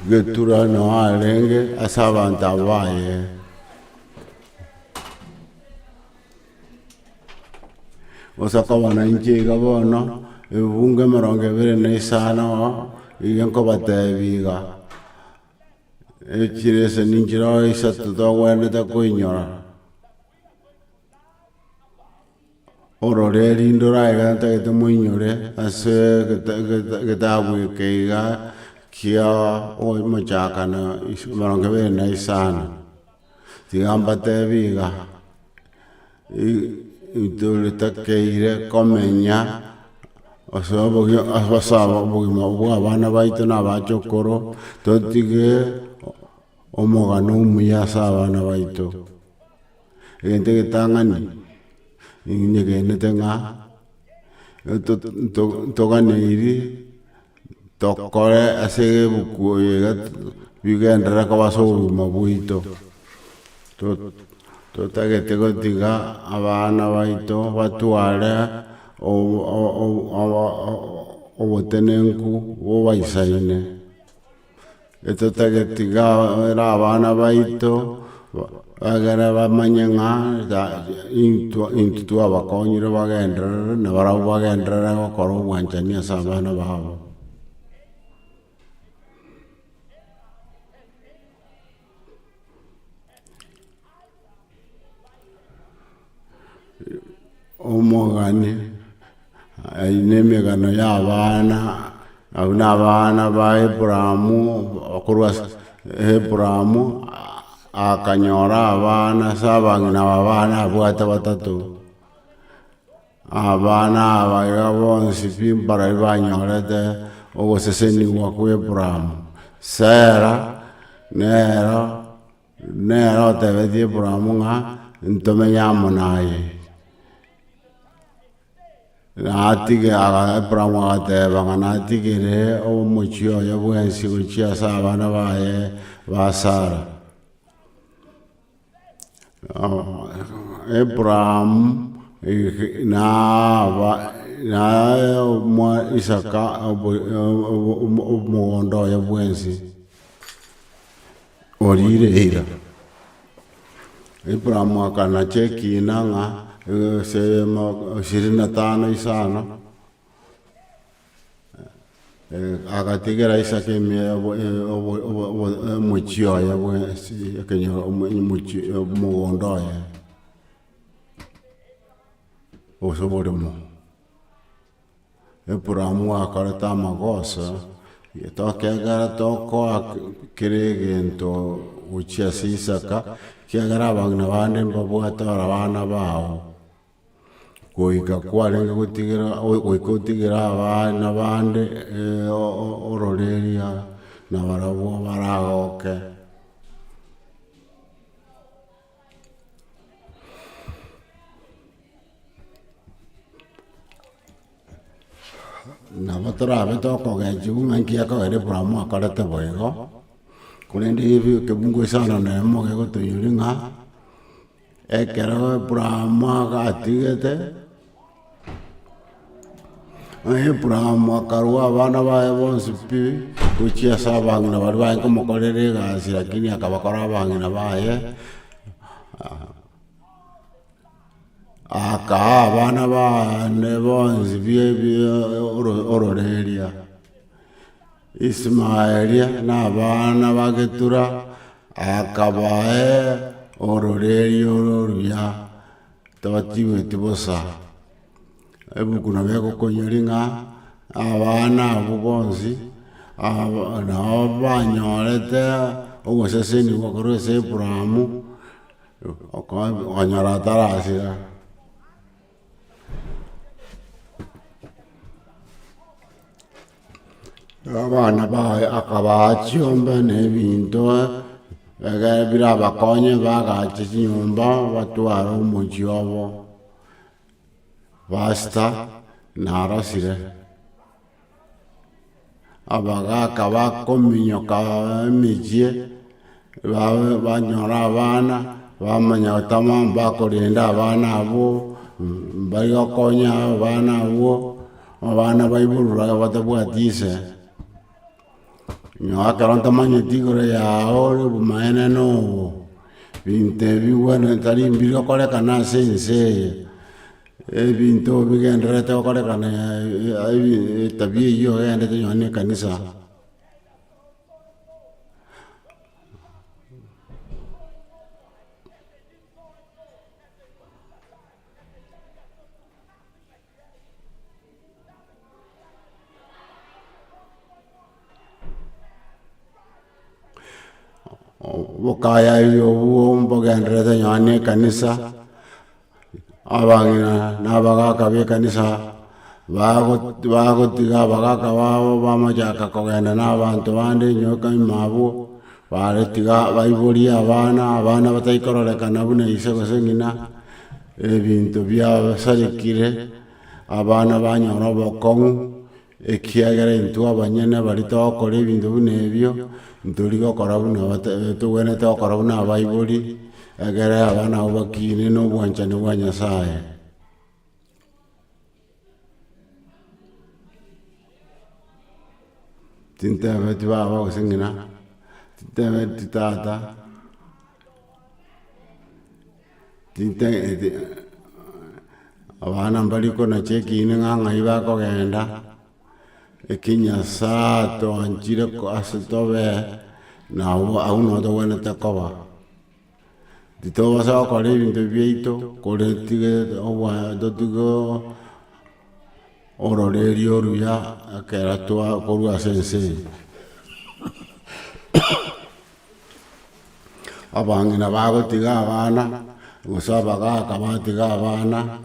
Getura noo arenge ase abanto aba baye. Gose koba nainche iga bono, ebibungo emerongo ebere na isano iga nkobatebia iga, echireseni nchire isato togwenerete koinyora. Orore rinde oraigane ntagete moinyore ase egetabu eke iga kia omochakano emerongo ebere na isano. Tiga mbatebi iga, ntoretakeire komenya ase ase obogima bwa abana baito na abachokoro, totige omogano omuya ase abana baito. Egento egetang'ani, ninyegenete ng'a ntoganeiri. Tokore ase ebuku eye iga bigenderere koba ase obogima bwaito. To- totagete gotiga abana baito batware obotenenku bobaisaine. Etotageti iga ere abana baito egere bamanye ng'a intwe intwe twabakonyire bagenderere na barabwo bagenderere gokora obwanchani ase abana babo. Omogani ayio na emegano ya abana, abwo na abana ba Abrahamu, korwa ase Abrahamu akanyora abana ase abang'ina aba abana abwate batato. Abana aba iga bonsi pi mbarabwo banyorete ogosesenigwa kwa Abrahamu. Sara nero Nere otebetie Aburaamu ng'a ntomenye amo naye. Natige Aburaamu agateba ng'a natigere omochie oye bwensi gochia ase abana baye ba Sara. Aburaamu naba naye Isaka omogondo oye bwensi. Orire eira. Abraham akanacha ekiina ng'a ase ishirini na tano isano, agatigera Isaka omochie oye bwensi ekenyoro omochie omogondo oye, gose oboremo. Abraham akorete amagoso, tokiagera tokoa kera egento gochia ase Isaka, ekiagera abang'ina bande mbabwate ore abana bao. Goika kwarenge gotigera goika otigere abana bande ororeria nabarabwo baragoke. Nabo torabe tokogechiwa ng'a nki gekogera Abraham akorete boigo, korende ebi ekebungo isano na emo gegotoinyori ng'a, ekero Abraham agatigete, Abraham akarua abana baye bonsi pi, gochia ase abang'ina baria barenge komokorera egasi lakini akabakora abang'ina baye. Akaa abana baane bonsi ororeria, Ismaeli na abana ba Ketura, akabae ororeria oruya, tabatigweti bosa. Ebuku nabo egokonyori ng'a abana abwo bonsi, nabo banyorete ogosesenigwa korwa ase Abrahamu. Okonyora atarasira. Abana baye akabaa chiombe na ebinto egere birabakonye bagache chinyomba batware omochie obo. Pastor narosire, abagaka bakominyoka emechie banyora abana, bamanya gotama mbakorenda abana abwo, mbari gokonya abana abwo, abana baiborwa batabwati ise. Nyowe ekero ntamanyeti igoro yago ore obomaene na obo, binto ebi bwenerete tari mbirokorekana ase ense eye, ebinto bigendererete gokorekana etabia eywo ogendete nonye na ekanisa. Obokayayi obwo mbogendererete nonya na ekanisa, abang'ina na abagaka ba ekanisa, bagotiga abagaka babo bamachaka kogenda na abanto bande nyoka ime abwo, baretiga baiborie abana, abana batari kororekana buna ise gose ng'ina. Ebinto biasarekire, abana banyora obokong'u. Ekiagera intwe abanyene baria togokora ebinto buna ebio, ntori gokora buna bate tobwenerete gokora buna abaibori, egere abana abwo bakine na obwanchani bwa Nyasaye. Tintebeti baba gose ng'ina, tintebeti tata, tintebeti abana mbari konacha ekina ng'a ng'ai bakogenda, eki Nyasaye atoanchire ase tobe, nabwo abwo nabo tobwenerete koba. Titobasa gokora ebinto biaito kore tige obwa totige ororeria oruya ekero twakorwa ase ense eye. Abang'ina bagotiga abana, gose abagaka batiga abana,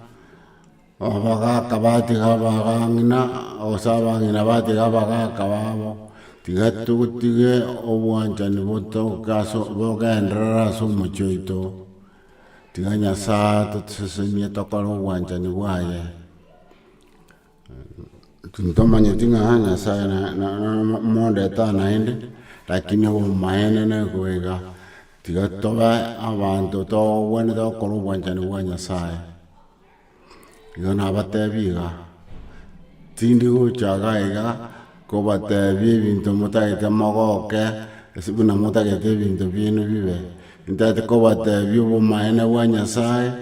Abagaaka batiga abang'ina, gose abang'ina batiga abagaaka babo, tiga totige obwanchani botoke ase bogenderere ase omochie oito, tiga Nyasaye atosesenie tokore obwanchani bwaye. Ntomanyeti ng'a Nyasaye na- na mondete aa naende, lakini obomaene nigo iga, tiga tobe abanto togwenerete gokora obwanchani bwa Nyasaye. Igo nabateebie iga, tindi gocha iga iga kobateebia ebinto motagete mogoke, ase buna motagete ebinto biaino bibe, ntagete kobateebia obomaene bwa Nyasaye,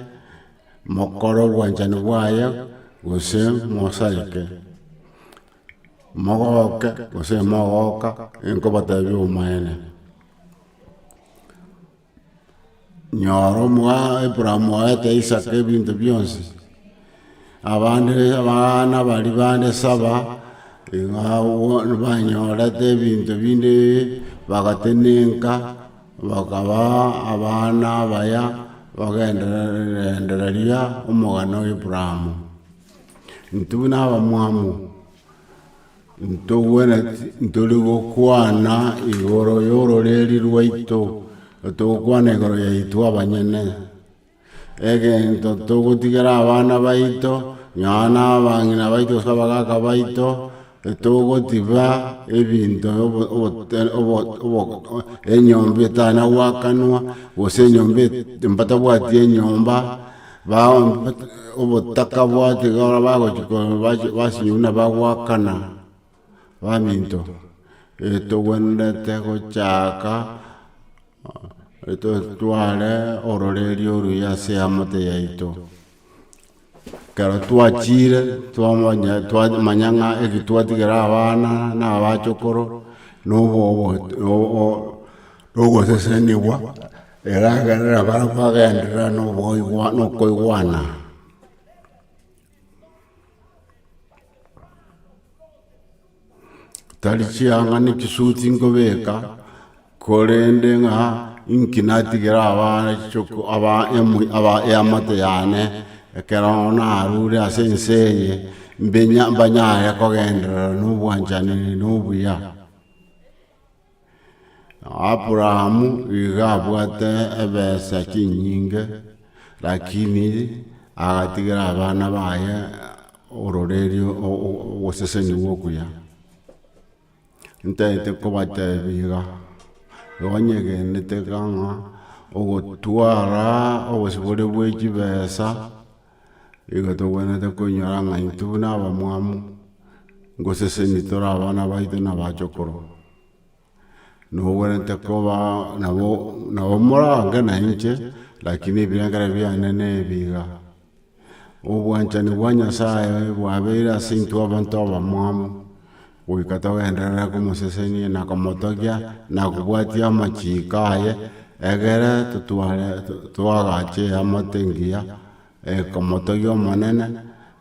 mokore obwanchani bwaye, gose mosareke. Mogoke gose mogoka, nkobateebia obomaene. Nyora omwa Abraham aete Isaka ebinto bionsi, abande abana baria bande saba, iga abwo banyorete ebinto binde bagatenenka, bakaba abana abaya, bagendereria omogano o Abraham. Intwe buna abamwamu. Ntogwenereti ntori gokwana igoro y'ororeri rwaito, togokwana igoro yaito abanyene. Egento togotigera abana baito, nonya na abang'ina baito gose abagaka baito, togotiba ebinto obo- obo obo enyomba etana goakanwa, gose enyomba mbatabwati enyomba. Obotaka bwatigara bagochia basinywa buna bagoakana baminto, togwenerete gochaka totware ororeria oruya ase eamate yaito. Ekero twachire twamanya twamanya ng'a eki twatigera abana na abachokoro na ogosesenigwa. Eragerere barabwo bagenderere noboigwa nokoigwana. Tari chianga na chisuti nkobeka, korende ng'a inki natigera abana choko aba emo aba eamate yane, ekero narure ase ense eye, mbinya mbanyare kogenderera na obwanchani na obuya. Abrahamu iga abwate ebesa chinyinge, lakini agatigera abana baye ororerio ogosesenigwa okuya. Ntagete kobatebia iga, igo nyegenete iga ng'a ogotwara obosibore bwe chibesa, igo tobwenerete koinyora ng'a intwe buna abamwamu, ngoseseni tore abana baito na abachokoro. Nobwenerete koba nabo nabo morange na inche, lakini ebirengererio biane nebi iga. Obwanchani bwa Nyasaye bwabeire ase intwe abanto abamwamu, goika togenderere komosesenia na komotogia na kobwatia amachiko aye, egere totware toagache eamate engiya, ekomotogia Omonene,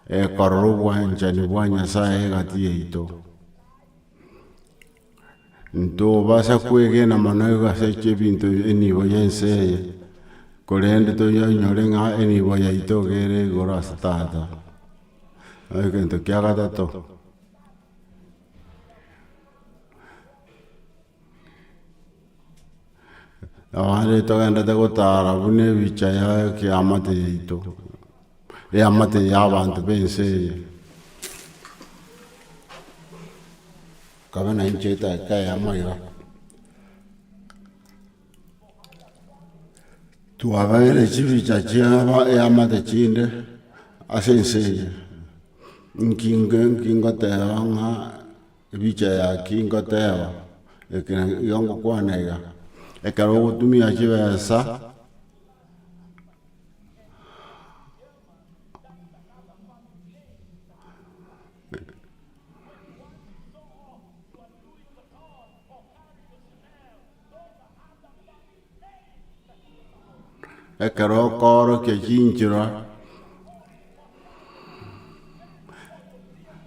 ekorora obwanchani bwa Nyasaye egati yaito. Ntobasa kwegena mono igo ase ebinto enibo y'ense eye, korende toyainyore ng'a enibo yaito iga ere igoro ase Tata. Egento kia gatato, abande togendete gotara buna ebicha ya ekiamate yaito, eamate ya abanto b'ense eye. Kabe na inche edageka eyemo iga. Twabeire chibicha chia eamate chinde ase ense eye, nki nki ngoteba ng'a ebicha ya ki ngoteba, eke igo ngokwana iga, ekero ogotumia chibesa. Ekero okoorokia chinchera,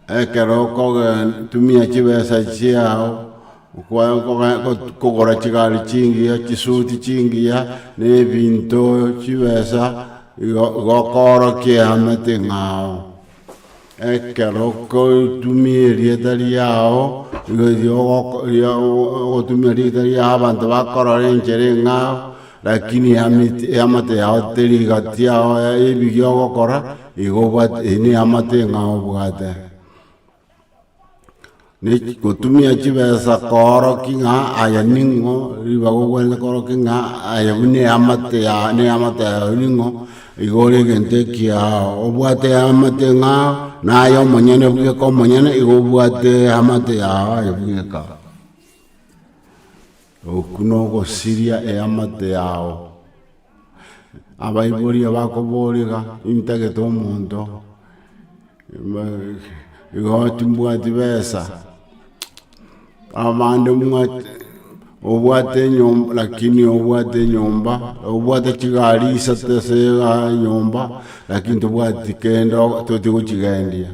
ekero okogen tumia chibesa chiago, kogora chigari chingiya, chisuti chingiya, na ebinto chibesa, igo igo okoorokia eamate ng'ao. Ekero okotumia erieta riao, igo ogotumia erieta riao abanto bakorora enchera eng'ao, lakini eamate yao teri gati yao ebiya ogokora, igo obwate eywo na eamate eng'ao obwate. Gotumia chibesa koorokia ng'a aye ning'o, ribaga obwenerete koorokia ng'a aye buna eamate ya na eamate yago ning'o, igo ore egento ekiao. Obwate eamate ng'ao, naye omonyene bweka omonyene igo obwate eamate yago aye bweka. Okwo na ogosiria eamate yago. Abaibori abakoboria iga, intagete omonto. Igo timbwati besa, abande mbwate obwate enyomba lakini obwate enyomba, obwate chigari isato ase igaa enyomba, lakini tobwati kende totigochigendia.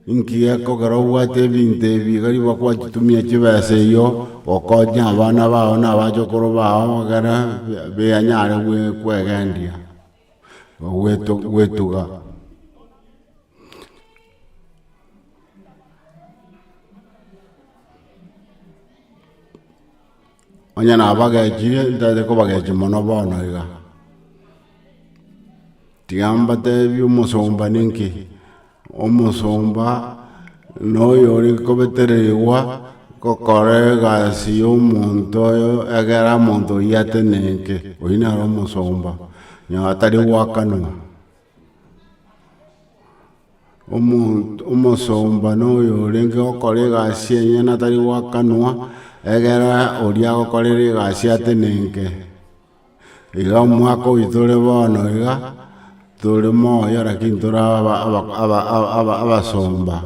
Inki gekogera obwate ebinto ebi iga riba gwachitumia chibesa eyio gokonya abana bao na abachokoro bao ekere beanyare kwegendia. Gwetuga. Onye nabagechire ntagete kobagechia mono bono iga. Tiga mbatebie omosomba ninki, omosomba noyore kobetererigwa gokora egasi ya omonto oyo egere omonto oyio atenenke, oyio nere omosomba, onye atari goakanwa. Omonto omosomba noyo orenge gokora egasi enyene atari goakanwa, egere oria agokorera egasi atenenke. Iga omwaka oyo tore bono iga, tore moyo lakini tore aba aba aba aba abasomba,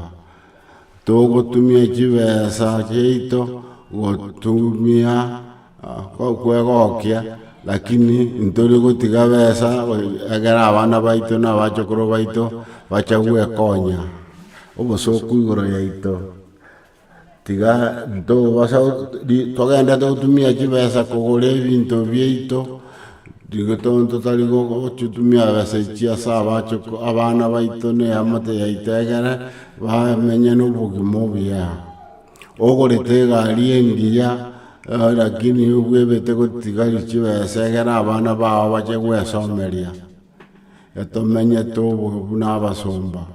togotumia chibesa chiaito gotumia kwegokia, lakini ntori gotiga besa egere abana baito na abachokoro baito bache gwekonya, obosoku igoro yaito. Tiga ntobasa togende totumia chibesa kogora ebinto biaito, nigo totari gochitumia besa echi ase abachoko abana baito na eamate yaito egere bamenye na obogima obuya. Ogorete egari engiya lakini obwebete gotigaria chibesa egere abana bao bache gwesomeria, etomenyete obo buna abasomba.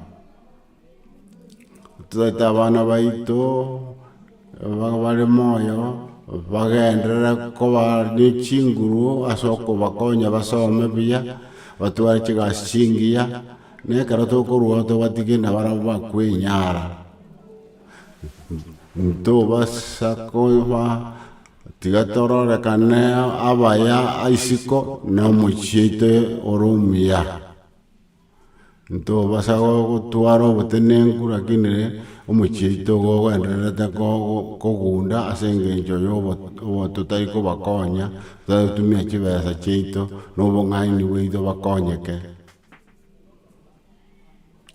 Toete abana baito bare moyo, bagenderere koba ne chinguru ase okobakonya basome buya, batware chigasi chingiya, na ekero tokorwa tobatige nabarabwo bakwenyara. Ntobasa koba tiga tororekane abaya isiko na omochie oito ore omuya. Ntobasa gotwara obotenenku lakini omochie oito igo ogendererete kogunda ase eng'encho ya obo totari kobakonya, totari gotumia chibesa chiaito na obong'aini bwaito bakonyeke.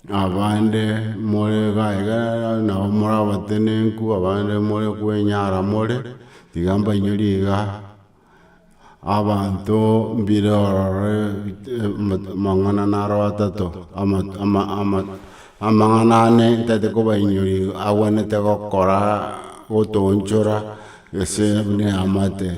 Abande more iga iga nabo more abatenenku, abande more kwenyara more, tiga mbainyore iga. Abanto mbire ororo amang'ana naro atato, amang'ana ane ntagete kobainyoria agwenerete gokora gotoonchora gose buna eamate.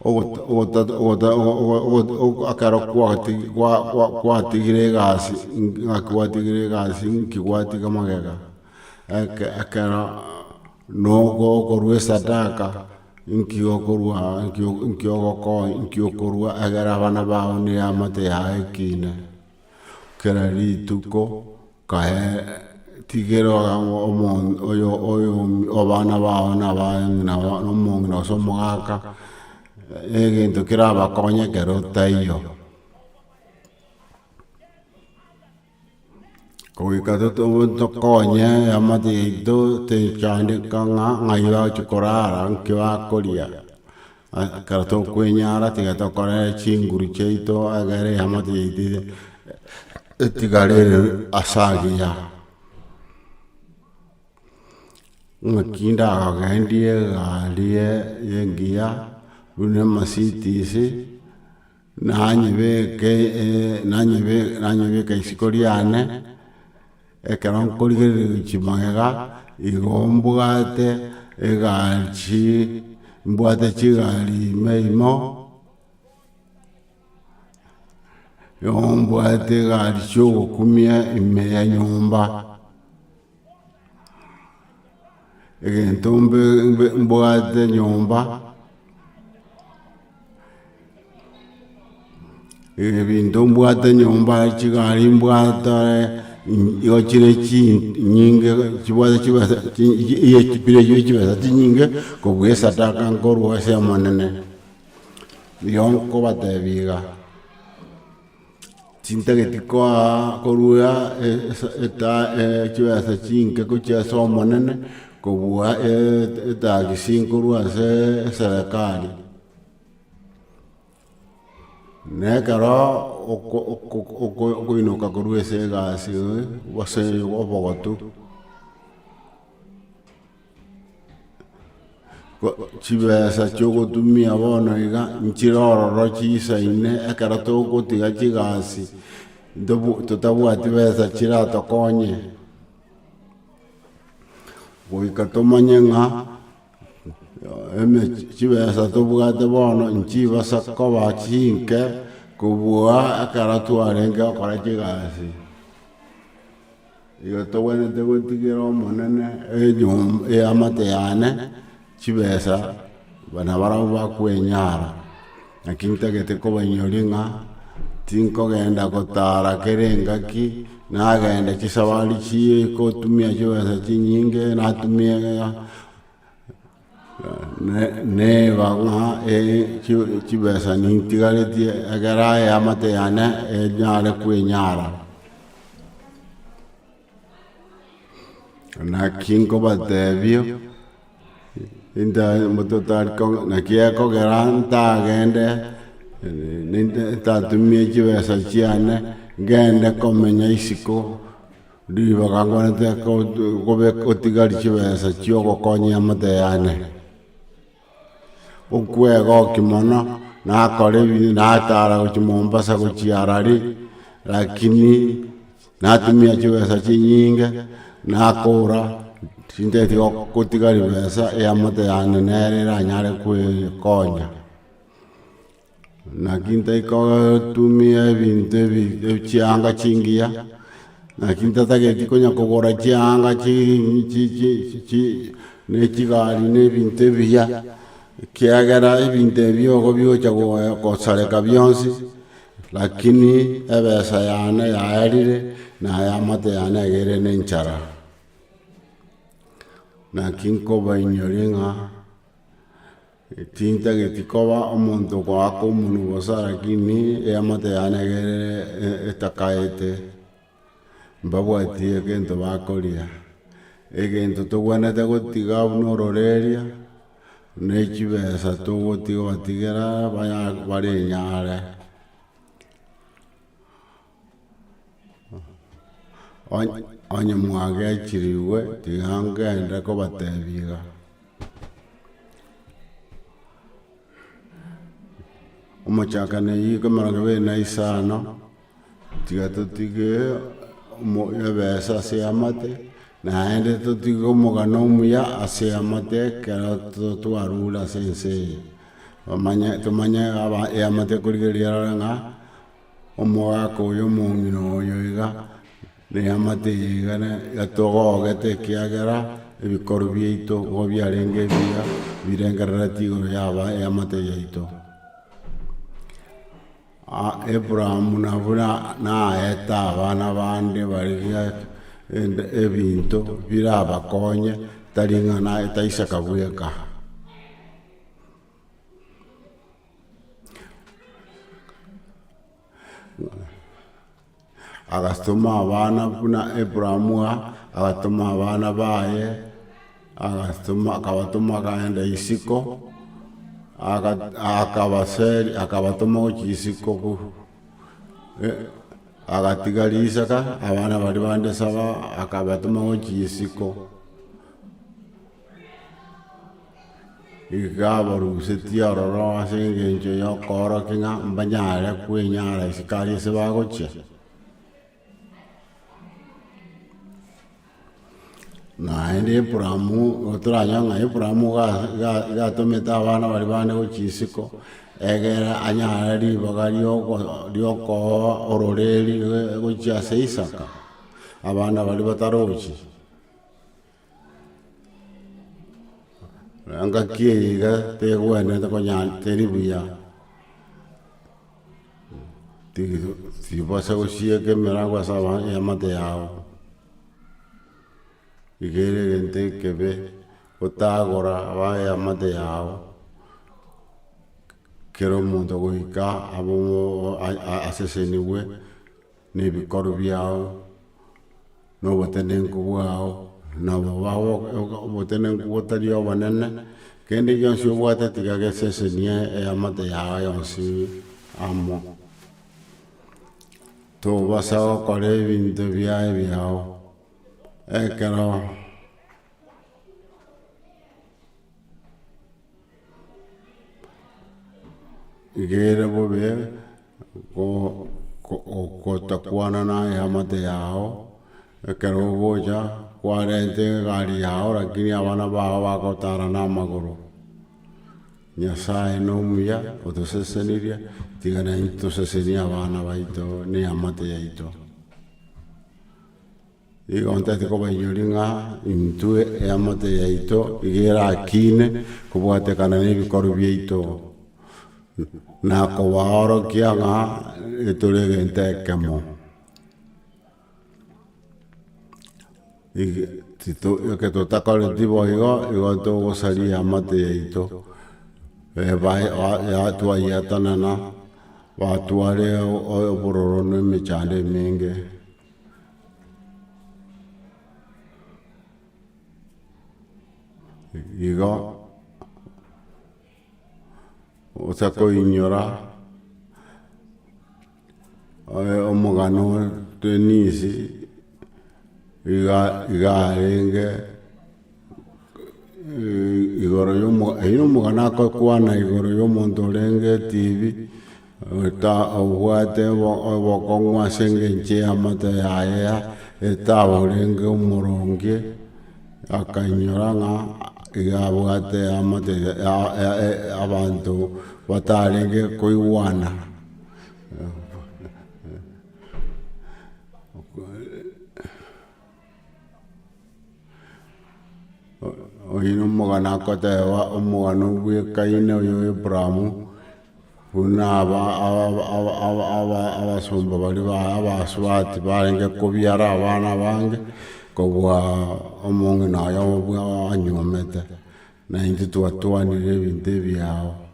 Ogota ogota ogota ogo ekero kwati gwa gwa gwatigire egasi ng'aki gwatigire egasi nki gwatiga magega, eke ekero noko okorwa esadaka nki okorwa nki nki ogokonya nki okorwa egere abana bago na eamate yago ekine. Kera rituko kae tigera omo oyo oyo abana bao na abang'ina na omong'ina gose omogaka, egento kerabakonye ekero otaiyo. Goika tokonye eamate yaito techandeka ng'a ng'ai bagochi korara nki bakoria. Ekero tokwenyara tiga tokore chinguru chiaito egere eamate yaito etigare ere ase agiya. Ng'aki ndagendie egari engiya buna emercedes, nanyebeke nanyebe nanyebeka isiko riane, ekero nkorigereria gochia magega, igo mbwate egari chi mbwate chigari ime imo, igo mbwate egari chiogokumia ime ya nyomba. Egento mbe mbe mbwate nyomba, ebinto mbwate nyomba chigari mbwate igo chire chinyinge chibwate chibesa bire chibesa chinyinge kobua esadaka nkorwa ase omonene. Nigo nkobatebia iga. Tintageti koa korua chibesa chinke gochia ase omonene, kobua etagisi nkorwa ase eserekari. Na ekero oko oko okoinoka korwa ase egasi gose obogotu. Chibesa chiogotumia bono iga nchire ororo chisaine ekero togotiga chigasi ntobu totabwati besa chiratokonye. Goika tomanye ng'a eme chibesa tobwate bono nchibasa koba chinke kobua ekero twarenge gokora chigasi. Igo togwenerete gotigera Omonene enyomba eamate yane chibesa nabarabwo bakwenyara. Naki ntagete kobainyoria ng'a tinkogenda gotara kera engaki, nagenda chisafari chie gotumia chibesa chinyinge natumia neba ng'a chibesa nintigaretie ekero eamate yane enyare kwenyara. Naki nkobatebia, naki ekogera ntagende ntatumie chibesa chiane, ngende komenya isiko, ribaga ngwenerete gotigaria chibesa chiogokonya eamate yane. Okwegokia mono, nakora ebi natara gochia Mombasa gochia Harare, lakini natumia chibesa chinyinge, nakora tintageti gotiga ribesa eamate yane nere eranyare koekonya. Naki ntaikotumia ebinto ebi chianga chingiya, naki ntatageti konya kogora chianga chi chi chi chi na echigari na ebinto ebiya, ekiagera ebinto ebi igo bigocha gosareka bionsi, lakini ebesa yane yaerire, na eamate yane iga ere na enchara. Naki nkobainyoria ng'a. Tintageti koba omonto okoaka omonwa bosa lakini eamate yane iga ere etakaete, mbabwati egento bakoria. Egento tobwenerete gotiga buna ororeria, na echibesa togotiga gobatigera baya barenyare. Onye mwagechirigwe, tiga ngende kobatebia iga. Omochakano eyio emerongo ebere na isano, tiga totige ebesa ase eamate, naende totige omogano omuya ase eamate ekero twarure ase ense eye. Bamanye tomanye aba eamate ekorigereria erore ng'a omogaka oyo omong'ina oyo iga, na eamate eye iga ne yatogogete ekiagera ebikoru biaito nigo biarenge ebiya, birengerereti igoro ya aba eamate yaito. Abrahamu nabwo naete abana bande baria ebinto birabakonye, tari ng'a naete Isaka bweka. Agatoma abana buna Abrahamu agatoma abana baye, agatoma akabatoma akaenda isiko, aga akabaseri akabatoma gochia isiko ko agatiga risaka abana baria bande saba akabatoma gochia isiko. Iga abarusetie aroro ase engencho y'okoorokia ng'a mbanyare kwenyara isiko aria ase bagochia. Naende Abrahamu, igo toranyore ng'a Abrahamu iga iga iga atomete abana baria bande gochia isiko, egere anyare ribaga rioko riokoa ororeri gochia ase Isaka, abana baria batarochi. Engaki eye iga tegwenerete konya teri buya, tibasa gosieka emerango ase aba eamate yago, iga ere egento ekebe gotagora aba eamate yago, kera omonto goika abe asesenigwe. Na ebikoru biao, na obotenenku bwao, nabo obotenenku botari obonene, kende gionsi obwate tiga gesesenie eamate yao yonsi amo. Tobasa gokora ebinto biaye biao, ekero. Iga ere bobe gotakwana na eamate yao, ekero ogocha kwarenta egari yao lakini abana bao bagotara na amagoro. Nyasaye na omuya otosesenirie, tiga naintwe tosesenie abana baito na eamate yaito. Igo ntagete kobainyoria ng'a intwe eamate yaito iga erakine kobwatekana na ebikorwa biaito, na kobaorokia ng'a etore egento ekemo. Eke totakoreti boigo, igo togosaria eamate yaito, twayeatanana, batware obororo na emechando emenge. Igo otakoinyora omogano Denise iga iga arenge igoro ya omo oywo nomogano akokwana igoro ya omonto orenge etibi. Obwate obokong'u ase engencho y'amato yaye etaborenge omoronge, akainyora ng'a iga abwate eamate abanto batarenge koigwana. Oyio nomogano akoteba omogano bwekaine oyo Abraham, buna abasomba baria ba abasubati barenge kobiara abana abange, kobua omong'ina oye anyuomete, na intwe twatwanire ebinto ebiao.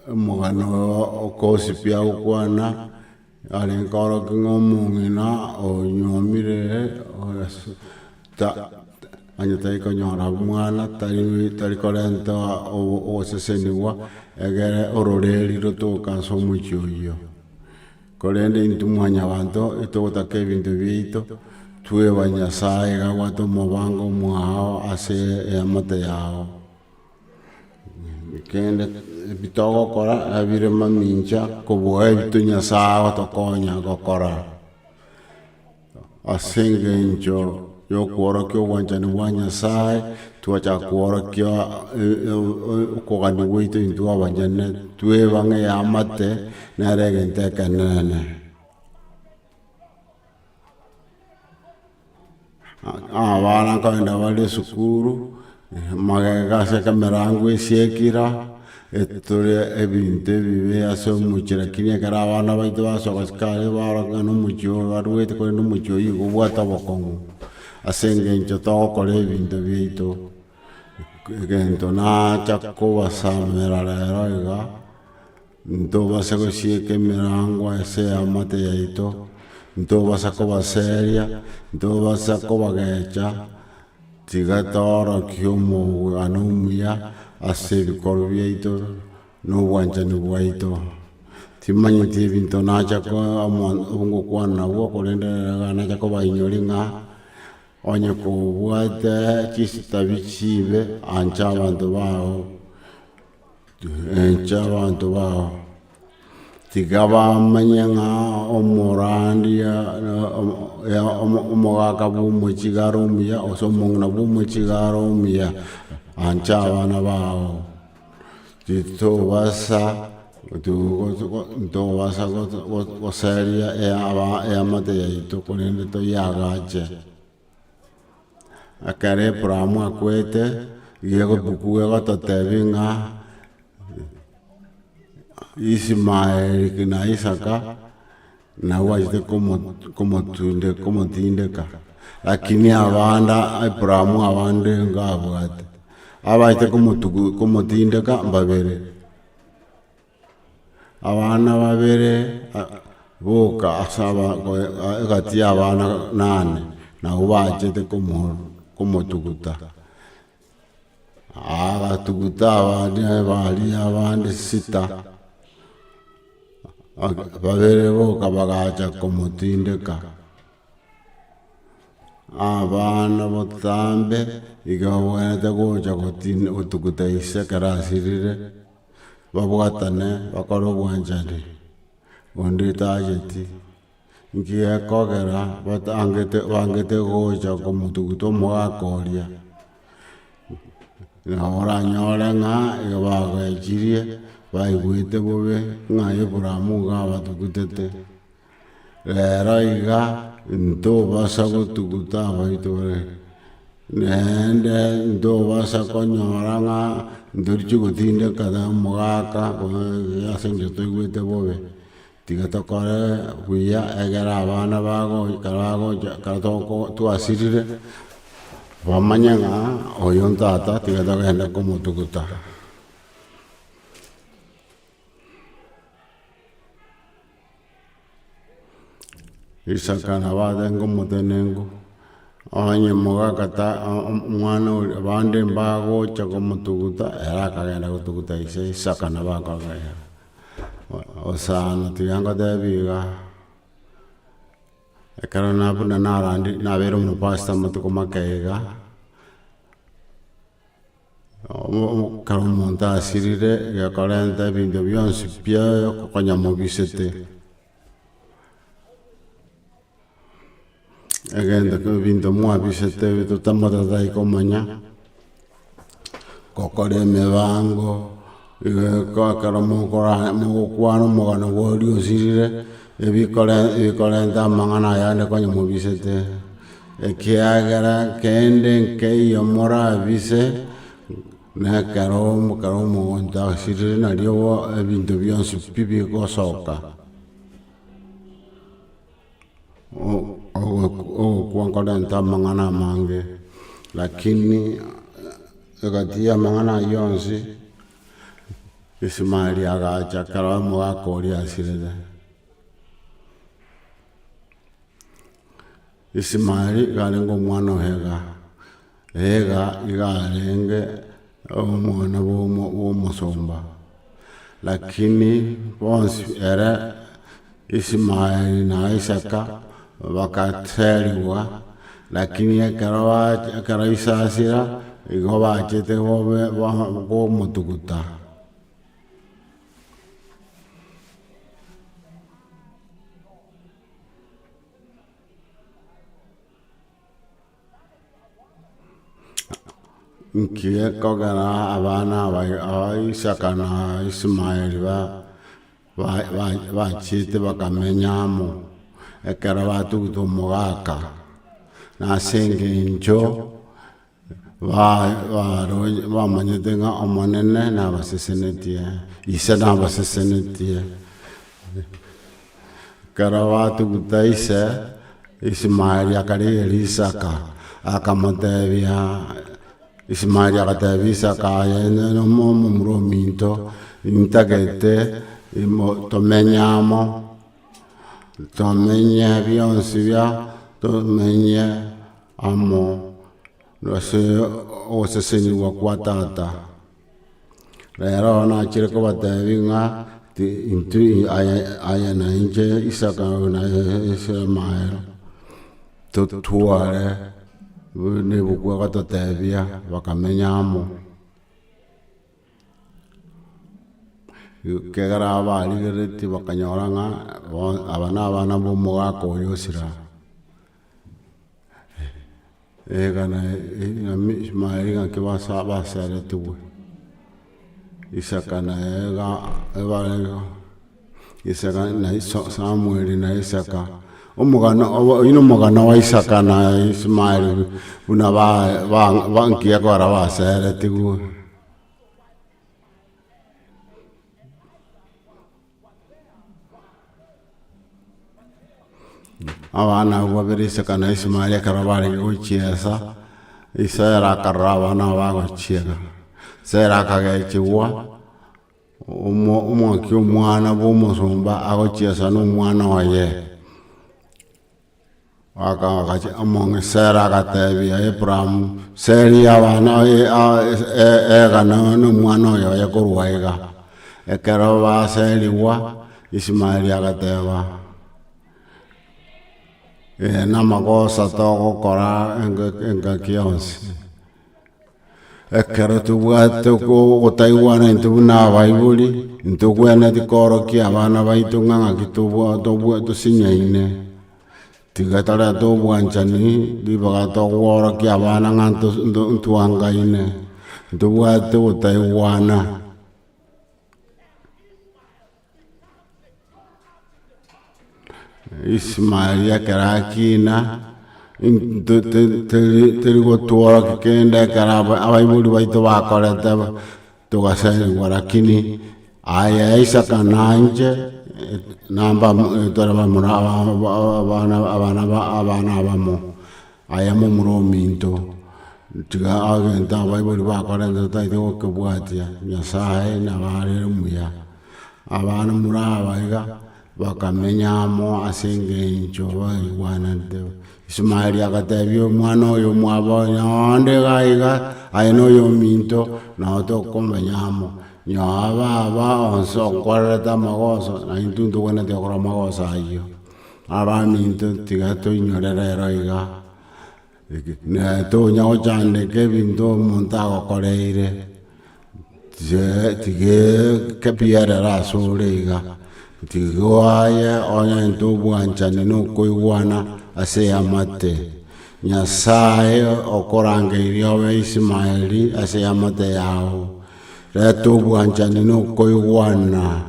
Omogano oyo okosibia gokwana, arenge korokia ng'a omong'ina onyuomire onye tari konyora omwana, tari tari korenta ogoseseniwa, egere ororeri rotoke ase omochie oyio. Korende intwe mwanyabanto etogotaka ebinto biaito, tweba Nyasae iga abwate omobango omwao ase eamate yao. Kende ebi togokora ebire mamincha kobua ebito Nyasaye agotokonya gokora. Ase eng'encho yokworokia obwanchani bwa Nyasaye, twachaka kworokia okogania gwaito intwe abanyene, tweba ng'a eamate nere egento ekenene. Abana nkogenda bare esukuru, magega ase ekemerango esiekira, etore ebinto ebibe ase omochie lakini ekero abana baito basoka isiko aria baroka ng'a nomochie oyo barwete korende omochie oyio igo obwate obokong'u, ase eng'encho togokora ebinto biaito, egento nacha kobasamera rero iga. Ntobasa gosieka emerango ase eamate yaito, ntobasa kobaseria, ntobasa kobagecha, tiga toorokie omogwekano omuya ase ebikorwa biaito na obwanchani bwaito. Timanyeti ebinto nacha ko omo ngokwana nabwo korende rero nacha kobainyoria ng'a onye kobwate chisitabi chibe ancha abanto bao. Encha abanto bao, tiga bamanye ng'a omorandia omogaka bwa omochie iga are omuya, gose omong'ina bwa omochie iga are omuya, ancha abana bao. Titobasa ntobasa goseria eamate yaito korende toyeagache. Ekero Abraham akwete, iga ebuku egototebia ng'a Ishmael na Isaka nabwo bachete komo komotunde komotindeka, lakini abanda Abraham abande nigo abwate, abachete komotugu komotindeka mbabere. Abana babere boka ase egati y'abana nane, nabwo bachete komotuguta. Agatuguta abande baria abande sita, babere boka bagacha komotindeka. Abana botambe iga babwenerete gocha gotuguta ise ekero asirire. Babwatane bakore obwanchani, onde tacheti, nki gekogera batangete bangete gocha komotuguta omogaka oria, nabo oranyore ng'a igo bagechirie, baigwete bobe ng'a Abraham iga abatugutete. Rero iga ntobasa gotuguta abaito bare, naende ntobasa konyora ng'a ntorichi gotindeka na omogaka ase eng'encho toigwete bobe, tiga tokore buya egere abana bago ekero bagocha ekero toko twasirire, bamanye ng'a oyo ntata tiga togende komotuguta. Isaka nabo arenge omotenenku, onye mogaka ta omwana oria abande mbagocha komotuguta, ere akagenda gotuguta ise Isaka nabo akogenda. Osana tiga ngotebi iga, ekero na buna narandi nabeire omopastor amatuko make iga. Ekero omonto asirire, gekorenta ebinto bionsi pi konya mobisete. Egento kebe ebinto mwabisete totamotari komanya, gokora emebango, ekero mokora mogokwana omogano bwa oria osirire, ebikore ebikorenta amang'ana ayande konya mobisete. Ekiagera kende nkeiyo morabise, na ekero ekero omonto asirire nario ebinto bionsi pi bigosoka. Ogokwa nkorenta amang'ana amange, lakini egati y'amang'ana ayio onsi, Ismaeli agacha ekero omogaka oria asirete. Isimaeli iga arenge omwana o Hega, Hega iga arenge omwana bwa omo bwa omosomba, lakini bonsi ere Isimaeli na Isaka bagaserigwa, lakini ekero ba ekero ise asira, igo bachete bobe ba komotuguta. Nki gekogera abana aba aba Isaka na Ismaeli ba ba- ba- bachiete bakamenya amo, ekero batugete omogaka, na ase eng'encho ba- baro bamanyete ng'a Omonene nabasesenetie, ise nabasesenetie. Ekero batuguta ise, Ismaeli akarigereria Isaka, akamotebia, Ismaeli agatebia Isaka, aye nomomura ominto, ntagete imo tomenye amo, tomenye bionsi bia, tomenye amo ase ogosesenigwa kwa tata. Rero nachire kobatebia ng'a ti intwe aye aye na inche Isaka na Ismael, totware buna ebuku egototebia bakamenya amo. Ekegera abarigeretie bakanyora ng'a aba na abana ba omogaka oyo osira. Egana Ishmaeli ng'aki basa baseretigwe, Isaka naye iga ebarenge Isaka na iso Samueli na Isaka, omogano obo oywo na omogano wa Isaka na Ishmaeli buna ba ba ba nki ekogera baseretigwe. Abana abwo babere Isaka na Ismaeli ekero barenge gochiesa, Isera akarora abana aba bagochiesa, Sera akagechigwa, omo omokia omwana bwa omosomba agochiesa na omwana oye. Sera agatebia Abrahamu, Seria abana egana nomwana oyo oye korwa iga. Ekero baserigwa, Ismaeli agateba, Ee namagoso togokora engaki yonsi. Ekero tobwate ogotaigwana intwe buna abaibori, ntogwenereti koorokia abana baito ng'a ng'aki tobwa tobwa tosinyaine, tiga torete obwanchani ribaga togoorokia abana ng'a nto nto ntwangaine, ntobwate ogotaigwana. Ismaeli ekero akina, teri gotworokia kende ekero abaibori baito bakorete togaserigwa lakini aye Isaka na inche namba tore bamura abana abana abana abamo, aye momura ominto, tiga egento abaibori bakorete totagete gokebwatia, Nyasaye nabo are omuya. Abana mura aba iga bakamenya amo ase engencho baigwananete. Ismaeli agatebia omwana oyo omwabo onde iga iga, aye noyominto, nabo tokomenya amo. Nyoa baba onsi onkorerete amagoso, na intwe ntogwenereti gokora amagoso ayio. Abaminto tiga toinyore rero iga, tonya gochandeka ebinto omonto agokoreire. Tiga kebiarere asore iga, tiga aye orente obwanchani na okoigwana ase eamate. Nyasaye okorangeirie obe Ismaeli ase eamate yao, reta obwanchani na okoigwana,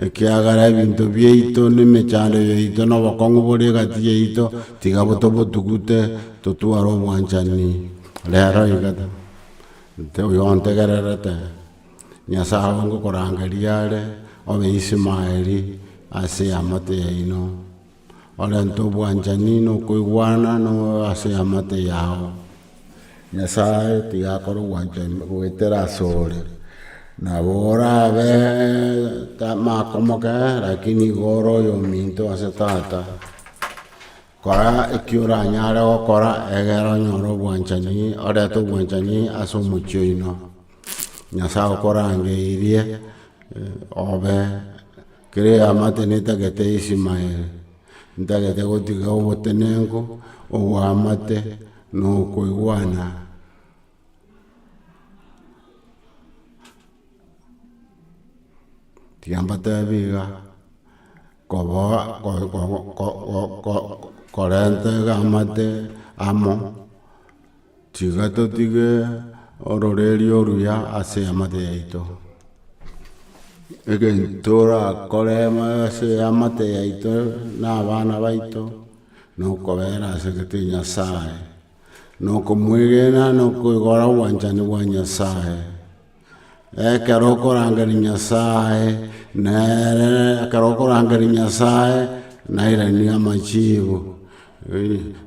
ekiagera ebinto biaito na emechando yaito na obokong'u bore egati yaito, tiga tobotugute totware obwanchani rero iga. Oyo ontegererete, Nyasae oo ngokorangeria are, obe Ismaeli ase eamate yaino, orente obwanchani na okoigwana na ase eamate yao. Nyasae tiga akore obwanchani goetera asore, nabo orabe makomoke lakini igo ore oyominto ase tata. Kora eki oranyare gokora egere onyore obwanchani, orete obwanchani ase omochie oino. Nyasae okorangeirie obe kera eamate netagete Ismael, ntagete gotiga obotenenku, oboamate na okoigwana. Tiga mbatebi iga. Koboa korenta eamate amo, tiga totige. ororeria oruya ase eamate yaito. Egento orakore ase eamate yaito na abana baito, nokobera ase egete Nyasaye, nokomwegena na okoigora obwanchani bwa Nyasaye. Ekero okorangeria Nyasaye, nere ekero okorangeria Nyasaye, nairanie amachibu,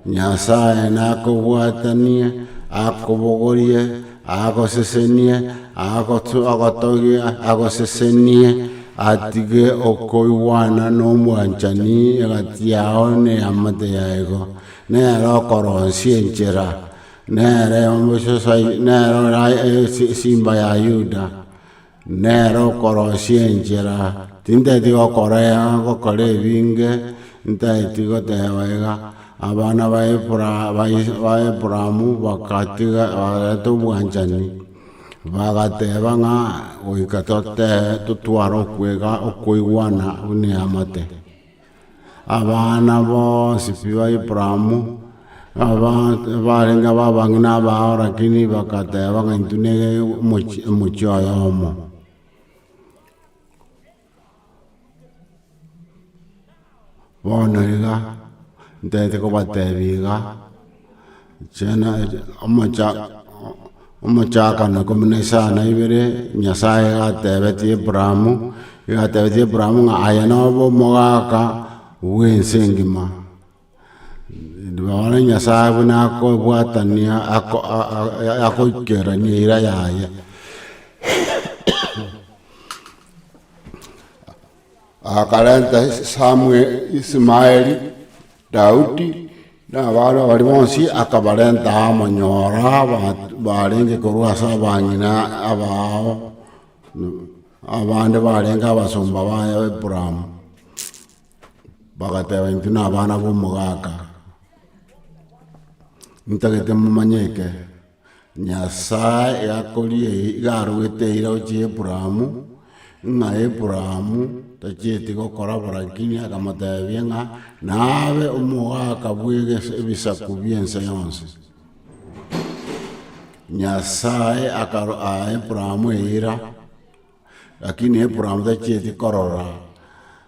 Nyasaye nakobwatanie, akobogorie, agosesenie, agotu agotogie, agosesenie, atige okoigwana na omwanchani egati yao na eamate yago, nere okorosia enchera. Nere omososai, nere ora esimba ya Yuda, nere okorosia enchera, tinteti gokora gokora ebinge, ntaeti goteba iga, abana ba Ebra ba Abrahamu bagatiga bagareta obwanchani, bagateba ng'a goika tote totware okwega okoigwana buna eamate. Abana bonsi pi ba Abrahamu, aba barenge abang'ina abao lakini bagateba ng'a intwe nigo omochie omochie oyomo. Bono iga, ntagete kobatebia iga, chena omocha omochakano ikomi na isano na ibere, Nyasaye iga atebetie Abrahamu, iga atebetie Abrahamu ng'a aye nobe omogaka bw'ense engima. Bono Nyasaye buna akobwatania ako akoikerania eira yaye. Akarenta Samwe Ismaeli, Daudi, na abana baria bonsi akabarenta amo nyora barenge korwa ase abang'ina abao, abande barenge abasomba baye Abrahamu, bagateba intwe na abana b'omogaka, ntagete momanye eke, Nyasae igakoria iga aruete eira gochia Abrahamu, ng'a Abrahamu tachieti gokora borakini akamotebia ng'a nabe omogaka bw'egese ebisaku bi'ense yonsi. Nyasae akaro aa Abrahamu eira, lakini Abrahamu tachieti korora,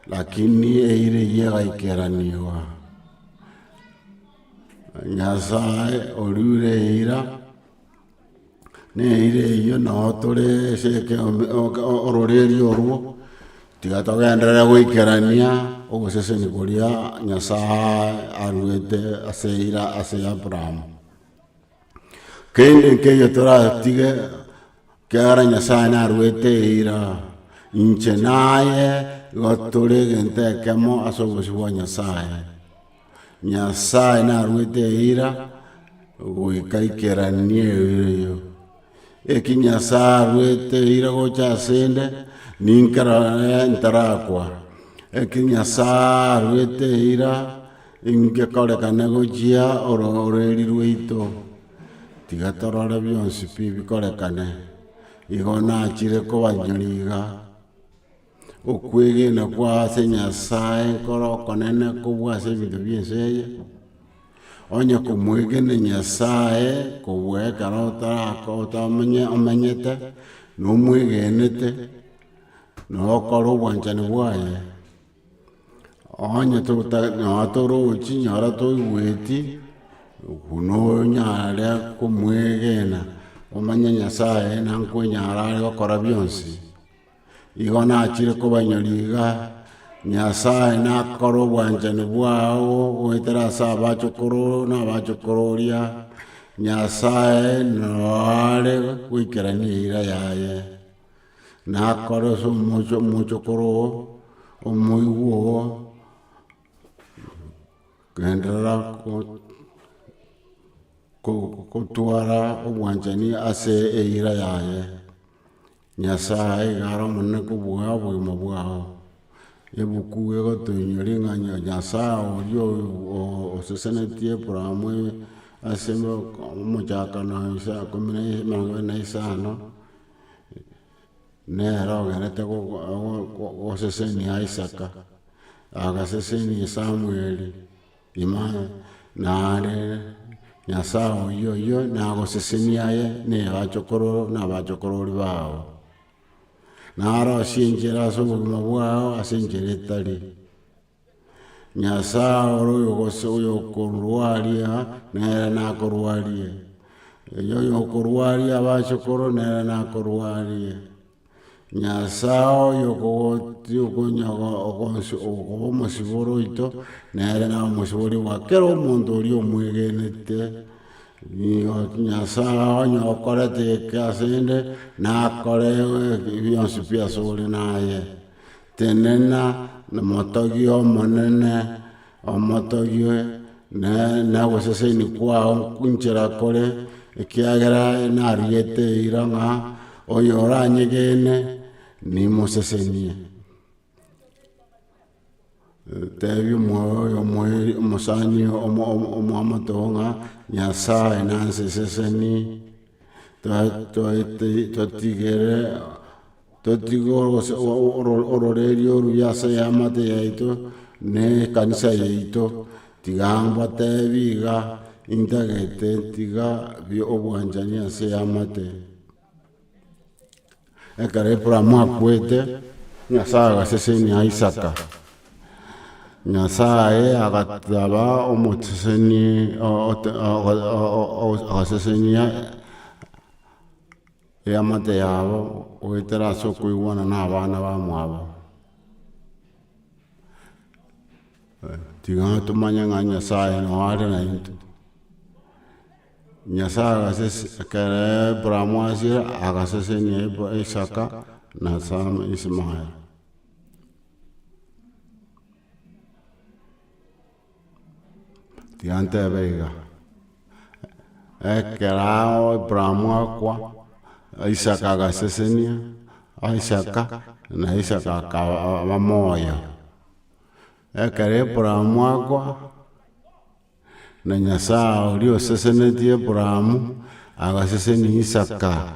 lakini eira eyio egaikeraniwa. Nyasae orure eira, na eira eyio noo tore ase ororeria orwo, tiga togenderere goikerania ogosesenia koria Nyasae aruete ase eira ase Abraham. Kende nkeiyo toratige, ekiagera Nyasae naruete eira, inche naye igo tore egento ekemo ase obosio bwa Nyasae. Nyasae naruete eira goika ikeranie eira eyio. Eki Nyasae aruete eira gocha asende, ninkerore ntarakwa. Eki Nyasae aruete eira, ingekorekane gochia oro oreri rwaito. Tiga torore bionsi pi bikorekane, igo nachire kobanyoria iga. Okwegena kwao ase Nyasae nkore okonene kobua ase ebinto bi'ense eye, onye komwegena Nyasae kobua ekero otarako otamenye omenyete, nomwegenete, nokore obwanchani bwaye, onye tota nonye torochi nyora toigweti, buna onyare komwegena, omanye Nyasaye nankwenyara are gokora bionsi. Igo nachire kobanyoria iga, Nyasae nakore obwanchani bwao goetera ase abachokoro na abachokororia, Nyasae noare goikerania eira yaye. Nakore ase omocho omochokoro oo, omoigwa oo, genderera ko gotwara obwanchani ase eira yaye. Nyasae iga are omonene kobua obogima bwao. Ebuku egotoinyoria ng'a Nyasae oria osesenetie Abraham ase omochakano isa ikomi na emerongo ebere na isano, nere ogenderete gosesenia Isaka, agasesenia Samuel, Imanye naende. Nyasae oyio oyio nagosesenie aye na ebachokoro na abachokorori bao. Narosie enchera ase obogima bwao ase enchera etari. Nyasae ore oyogose oyokorwaria nere nakorwarie, oyio oyokorwaria abachokoro nere nakorwarie. Nyasae oyo okogoti okonya ogonsi okoba omosibore oito, nere nabe omosibori bwa kera omonto oria omwegenete, nigo Nyasae onye okorete eke asende, nakore bionsi pi asore naye. Tenena nomotogi omonene, omotogi ne nogoseseni kwao nchera kore, ekiagera narigete eira ng'a oyo oranyegene nimosesenie. Tebia omoyo oyo omoiri omosani omo omo omoamate oo ng'a Nyasaye nansesesenie, to- toete totigere. Totige gose ororeria oruya ase eamate yaito na ekanisa yaito, tiga mbatebi iga, intagete tiga obwanchani ase eamate. Ekero Abraham akwete, Nyasaye agasesenia Isaka. Nyasaye agataba omoseseni agasesenia. Eamate yabo goetera ase okoigwana na abana bamwabo. Tiga tomanye ng'a Nyasaye noo are naintwe. Nyasaye agasese ekero Abraham asire agasesenia Isaka na Sam Ismael. Tiga ntebe iga, ekero Abraham akwa, Isaka agasesenia, Isaka, na Isaka akaba moyo. Ekero Abraham akwa, na Nyasaye oria osesenetie Abraham, agasesenia Isaka.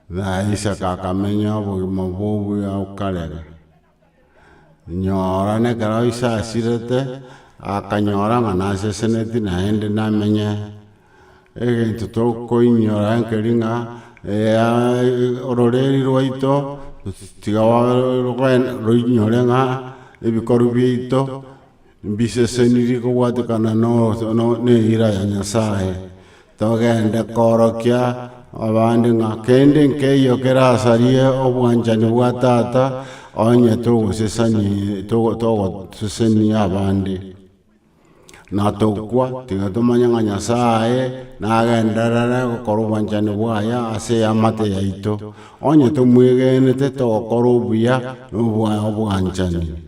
Na Isaka akamenya obogima bw'obuya karere. Nyora nekero ise asirete, akanyora ng'a naseseneti naende namenye. Egento tokoinyora nkeri ng'a ororeri rwaito tiga roinyore ng'a ebikoru biaito mbiseseniri kobwatekana na eira ya Nyasaye. Togende koorokia abande ng'a kende nkeiyo kerasarie obwanchani bwa Tata onye togosesani togosesenia abande. Na tokwa tiga tomanye ng'a Nyasaye nagenderere gokora obwanchani bwaye ase eamate yaito, onye tomwegenete togokora obuya na obwanchani.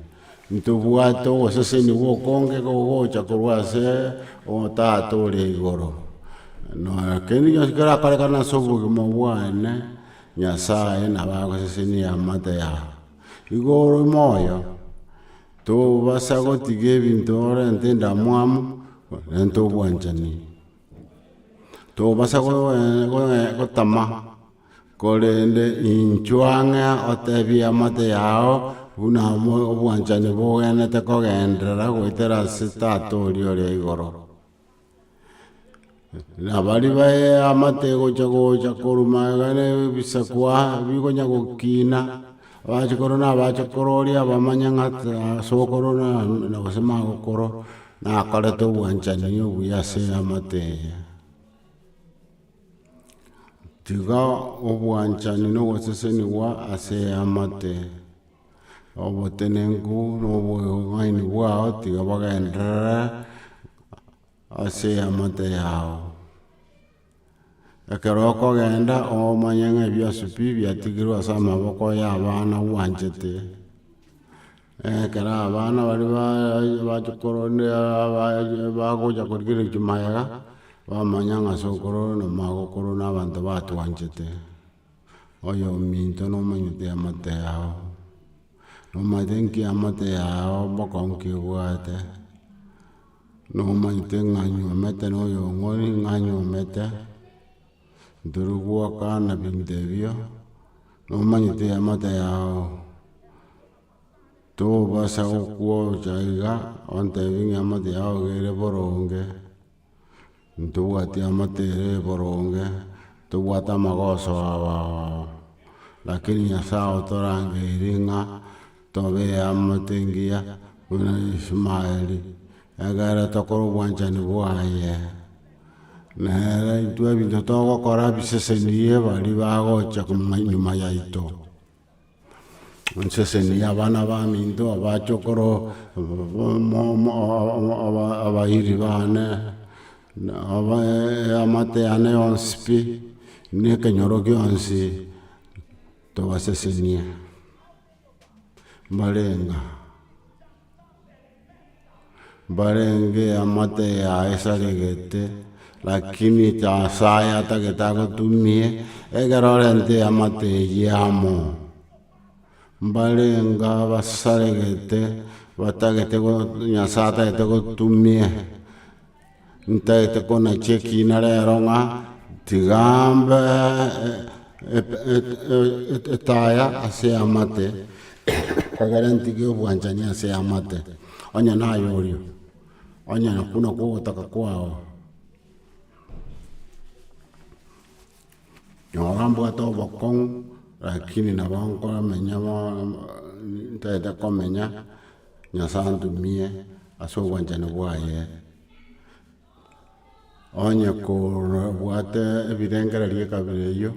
Ntobwate ogosesenigwa okonge kogocha korwa ase Tata ore igoro. Na kende gionsi kerakorekane ase obogima bwane, Nyasaye nabo agosesenia eamate yao. Igo ore moyo, tobasa gotiga ebinto orente endamwamu, renta obwanchani. Tobasa gotama. Korende inchuo ang'e otebie eamate yao buna obwanchani bogenete kogenderera goetera ase Tata oria ore igoro. Na baria b'eamate egocha gocha korwa magega na ebisaku aa bigonya gokina, abachokoro na abachokoro oria bamanye ng'a sokoro na gose magokoro nakorete obwanchani obuya ase eamate eye. Tiga obwanchani na ogosesenigwa ase eamate, obotenenku na obong'aini bwao tiga bogenderere ase eamate yao. Ekero okogenda omanye ng'a ebionsi pi biatigirwe ase amaboko ya abana bwanchete. Ekero abana baria bachokorone bagocha korigereria magega, bamanya ng'a sokoro na magokoro na abanto batwanchete. Oyominto nomanyete eamate yao, nomanyete nki eamate yao bokong'u ki ebwate, nomanyete ng'a nyuomete na oyong'ori ng'a nyuomete, ntori goakana binto ebio, nomanyete eamate yao. Tobasa gokwocha iga ontebi ng'a eamate yao iga ere boronge, ntobwati eamate ere boronge, tobwate amagoso ao ao ao, lakini Nyasaye otorangeiri ng'a tobe eamate engiya buna Ishmaeli, egere tokore obwanchani bwaye. Nere intwe ebinto togokora bisesenirie baria bagocha nyuma yaito. Nsesenie abana baminto, abachokoro, abairi bane, eamate yane yonsi pi, na ekenyoro gionsi, tobasesenie. Mbarenge mbarenge eamate yaye esaregete, lakini Nyasaye atagete agotumie, ekero orente eamate eyio amo. Mbarenge abasaregete batagete Nyasaye atagete gotumie, ntagete konachia ekina rero ng'a tiga mbe etaya ase eamate, egere ntige obwanchani ase eamate, onye naye oria, onye nakwo nakwo ogotaka kwao. Nyora mbwate obokong'u, lakini nabo nkomenya bono ntagete komenya, Nyasaye antumie ase obwanchani bwaye. Onye korobwate ebirengererio ekabira eyio,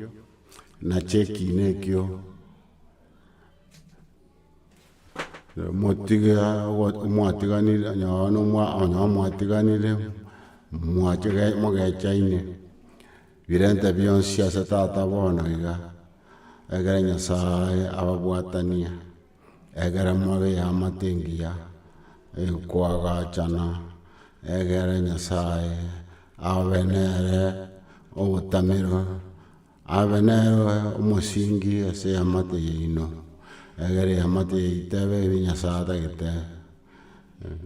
nache ekina ekio, motige mwatiganire onye mwatiganire, mwachige mogechaine. Birente bionsi ase Tata bono iga, ekero Nyasae ababwatanie, ekero mobe eamate engiya, ekoagachana, ekero Nyasae abe nere obotamero, abe nere omosingi ase eamate yaino, ekero eamate yaito ebe ebi Nyasae atagete.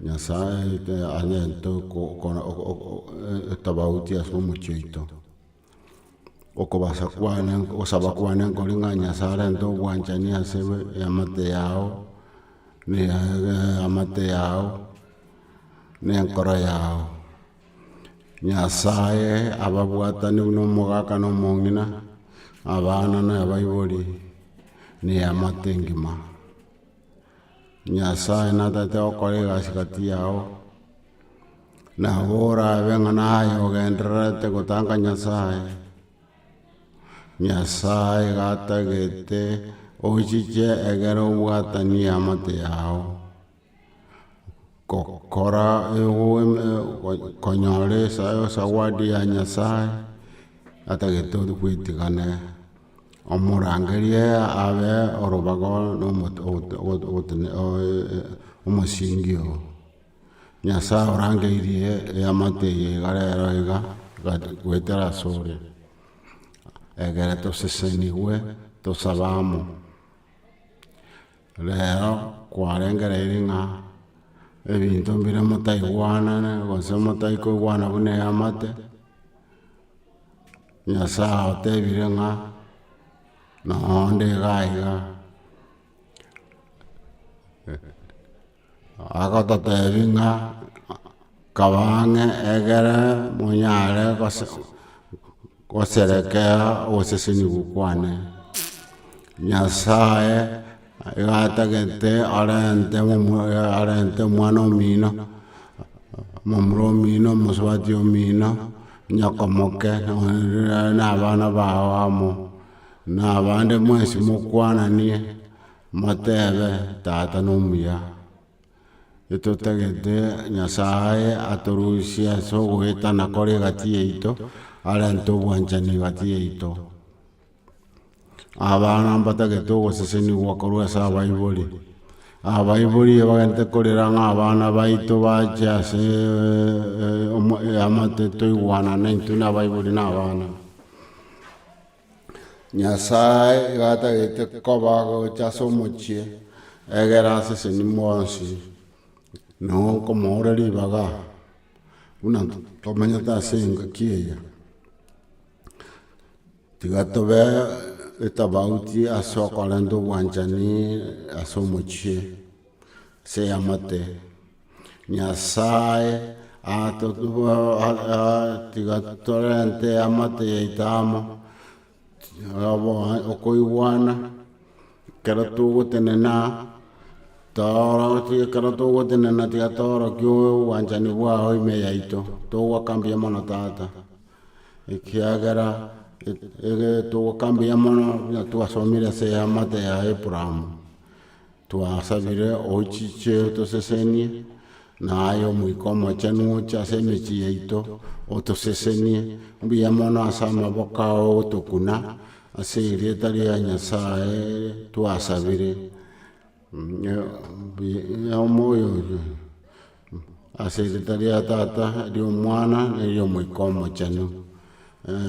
Nyasae arente etobauti ase omochie oito. Okobasa kwane ogosaba kwane nkori ng'a Nyasae arente obwanchani ase eamate yao, na eamate yao, na enkoro yao. Nyasae ababwatane buna omogaka na omong'ina, abana na abaibori, na eamate engima. Nyasae natete gokora egasi gati yao, nabo orabe ng'a naye ogendererete gotanga Nyasae. Nyasae iga atagete ochiche egere obwatanie eamate yao, gokora konyora esawadi ya Nyasae, atagete oigwetigane. Omorangerie abe orobago omosingi oo. Nyasae orangeirie eamate eye iga rero iga goetera asore, egere tosesenigwe tosabe amo. Rero kwarengereiri ng'a ebinto mbire motaigwanane gose motaikoigwana buna eamate. Nyasae otebire ng'a nonde iga iga, agototebi ng'a kaba ang'e egere monyare goserekea ogosesenigwa kwane. Nyasae iga atagete arente arente omwana omino, omomura omino, omosubati omino, nyoko moke, na abana bao amo, na abande mwensi mokwananie, motebe tata nomuya. Etotagete Nyasaye atorusie ase ogoetana kore egati yaito, arente obwanchani egati yaito. Abana mbatagete ogosesenigwa korwa ase abaibori, abaibori ebagente korera ng'a abana baito bache ase eamate toigwanane intwe na abaibori na abana. Nyasaye iga atagete koba gocha ase omochie, egere aseseni mwensi, noo nkomoura ribaga buna tomenyete ase engaki eye. Tiga tobe etobauti ase okorenta obwanchani ase omochie. Ase eamate, Nyasae tiga torente eamate yaito amo, okoigwana, ekero togotenena toorokie ekero togotenena tiga toorokie obwanchani bwao ime yaito, togoaka mbuya mono tata, ekiagera togoaka mbuya mono buna twasomire ase eamate ya Abraham. Twasabire ochiche otosesenie, na aye Omoika Omochenu oche ase emechie yaito otosesenie. Mbuya mono ase amaboko ao ogotokuna, ase erieta ria Nyasae twasabire. Omoyo oyo ase erieta ria Tata, eria Omwana, na eria Omoika Omochenu.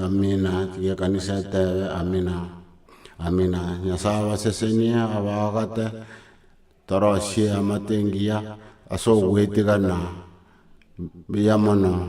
Amina, tiga ekanisa etebe amina. Amina. Nyasae abasesenie, abaagate, torosie amate engiya ase ogwetigana mbuya mono.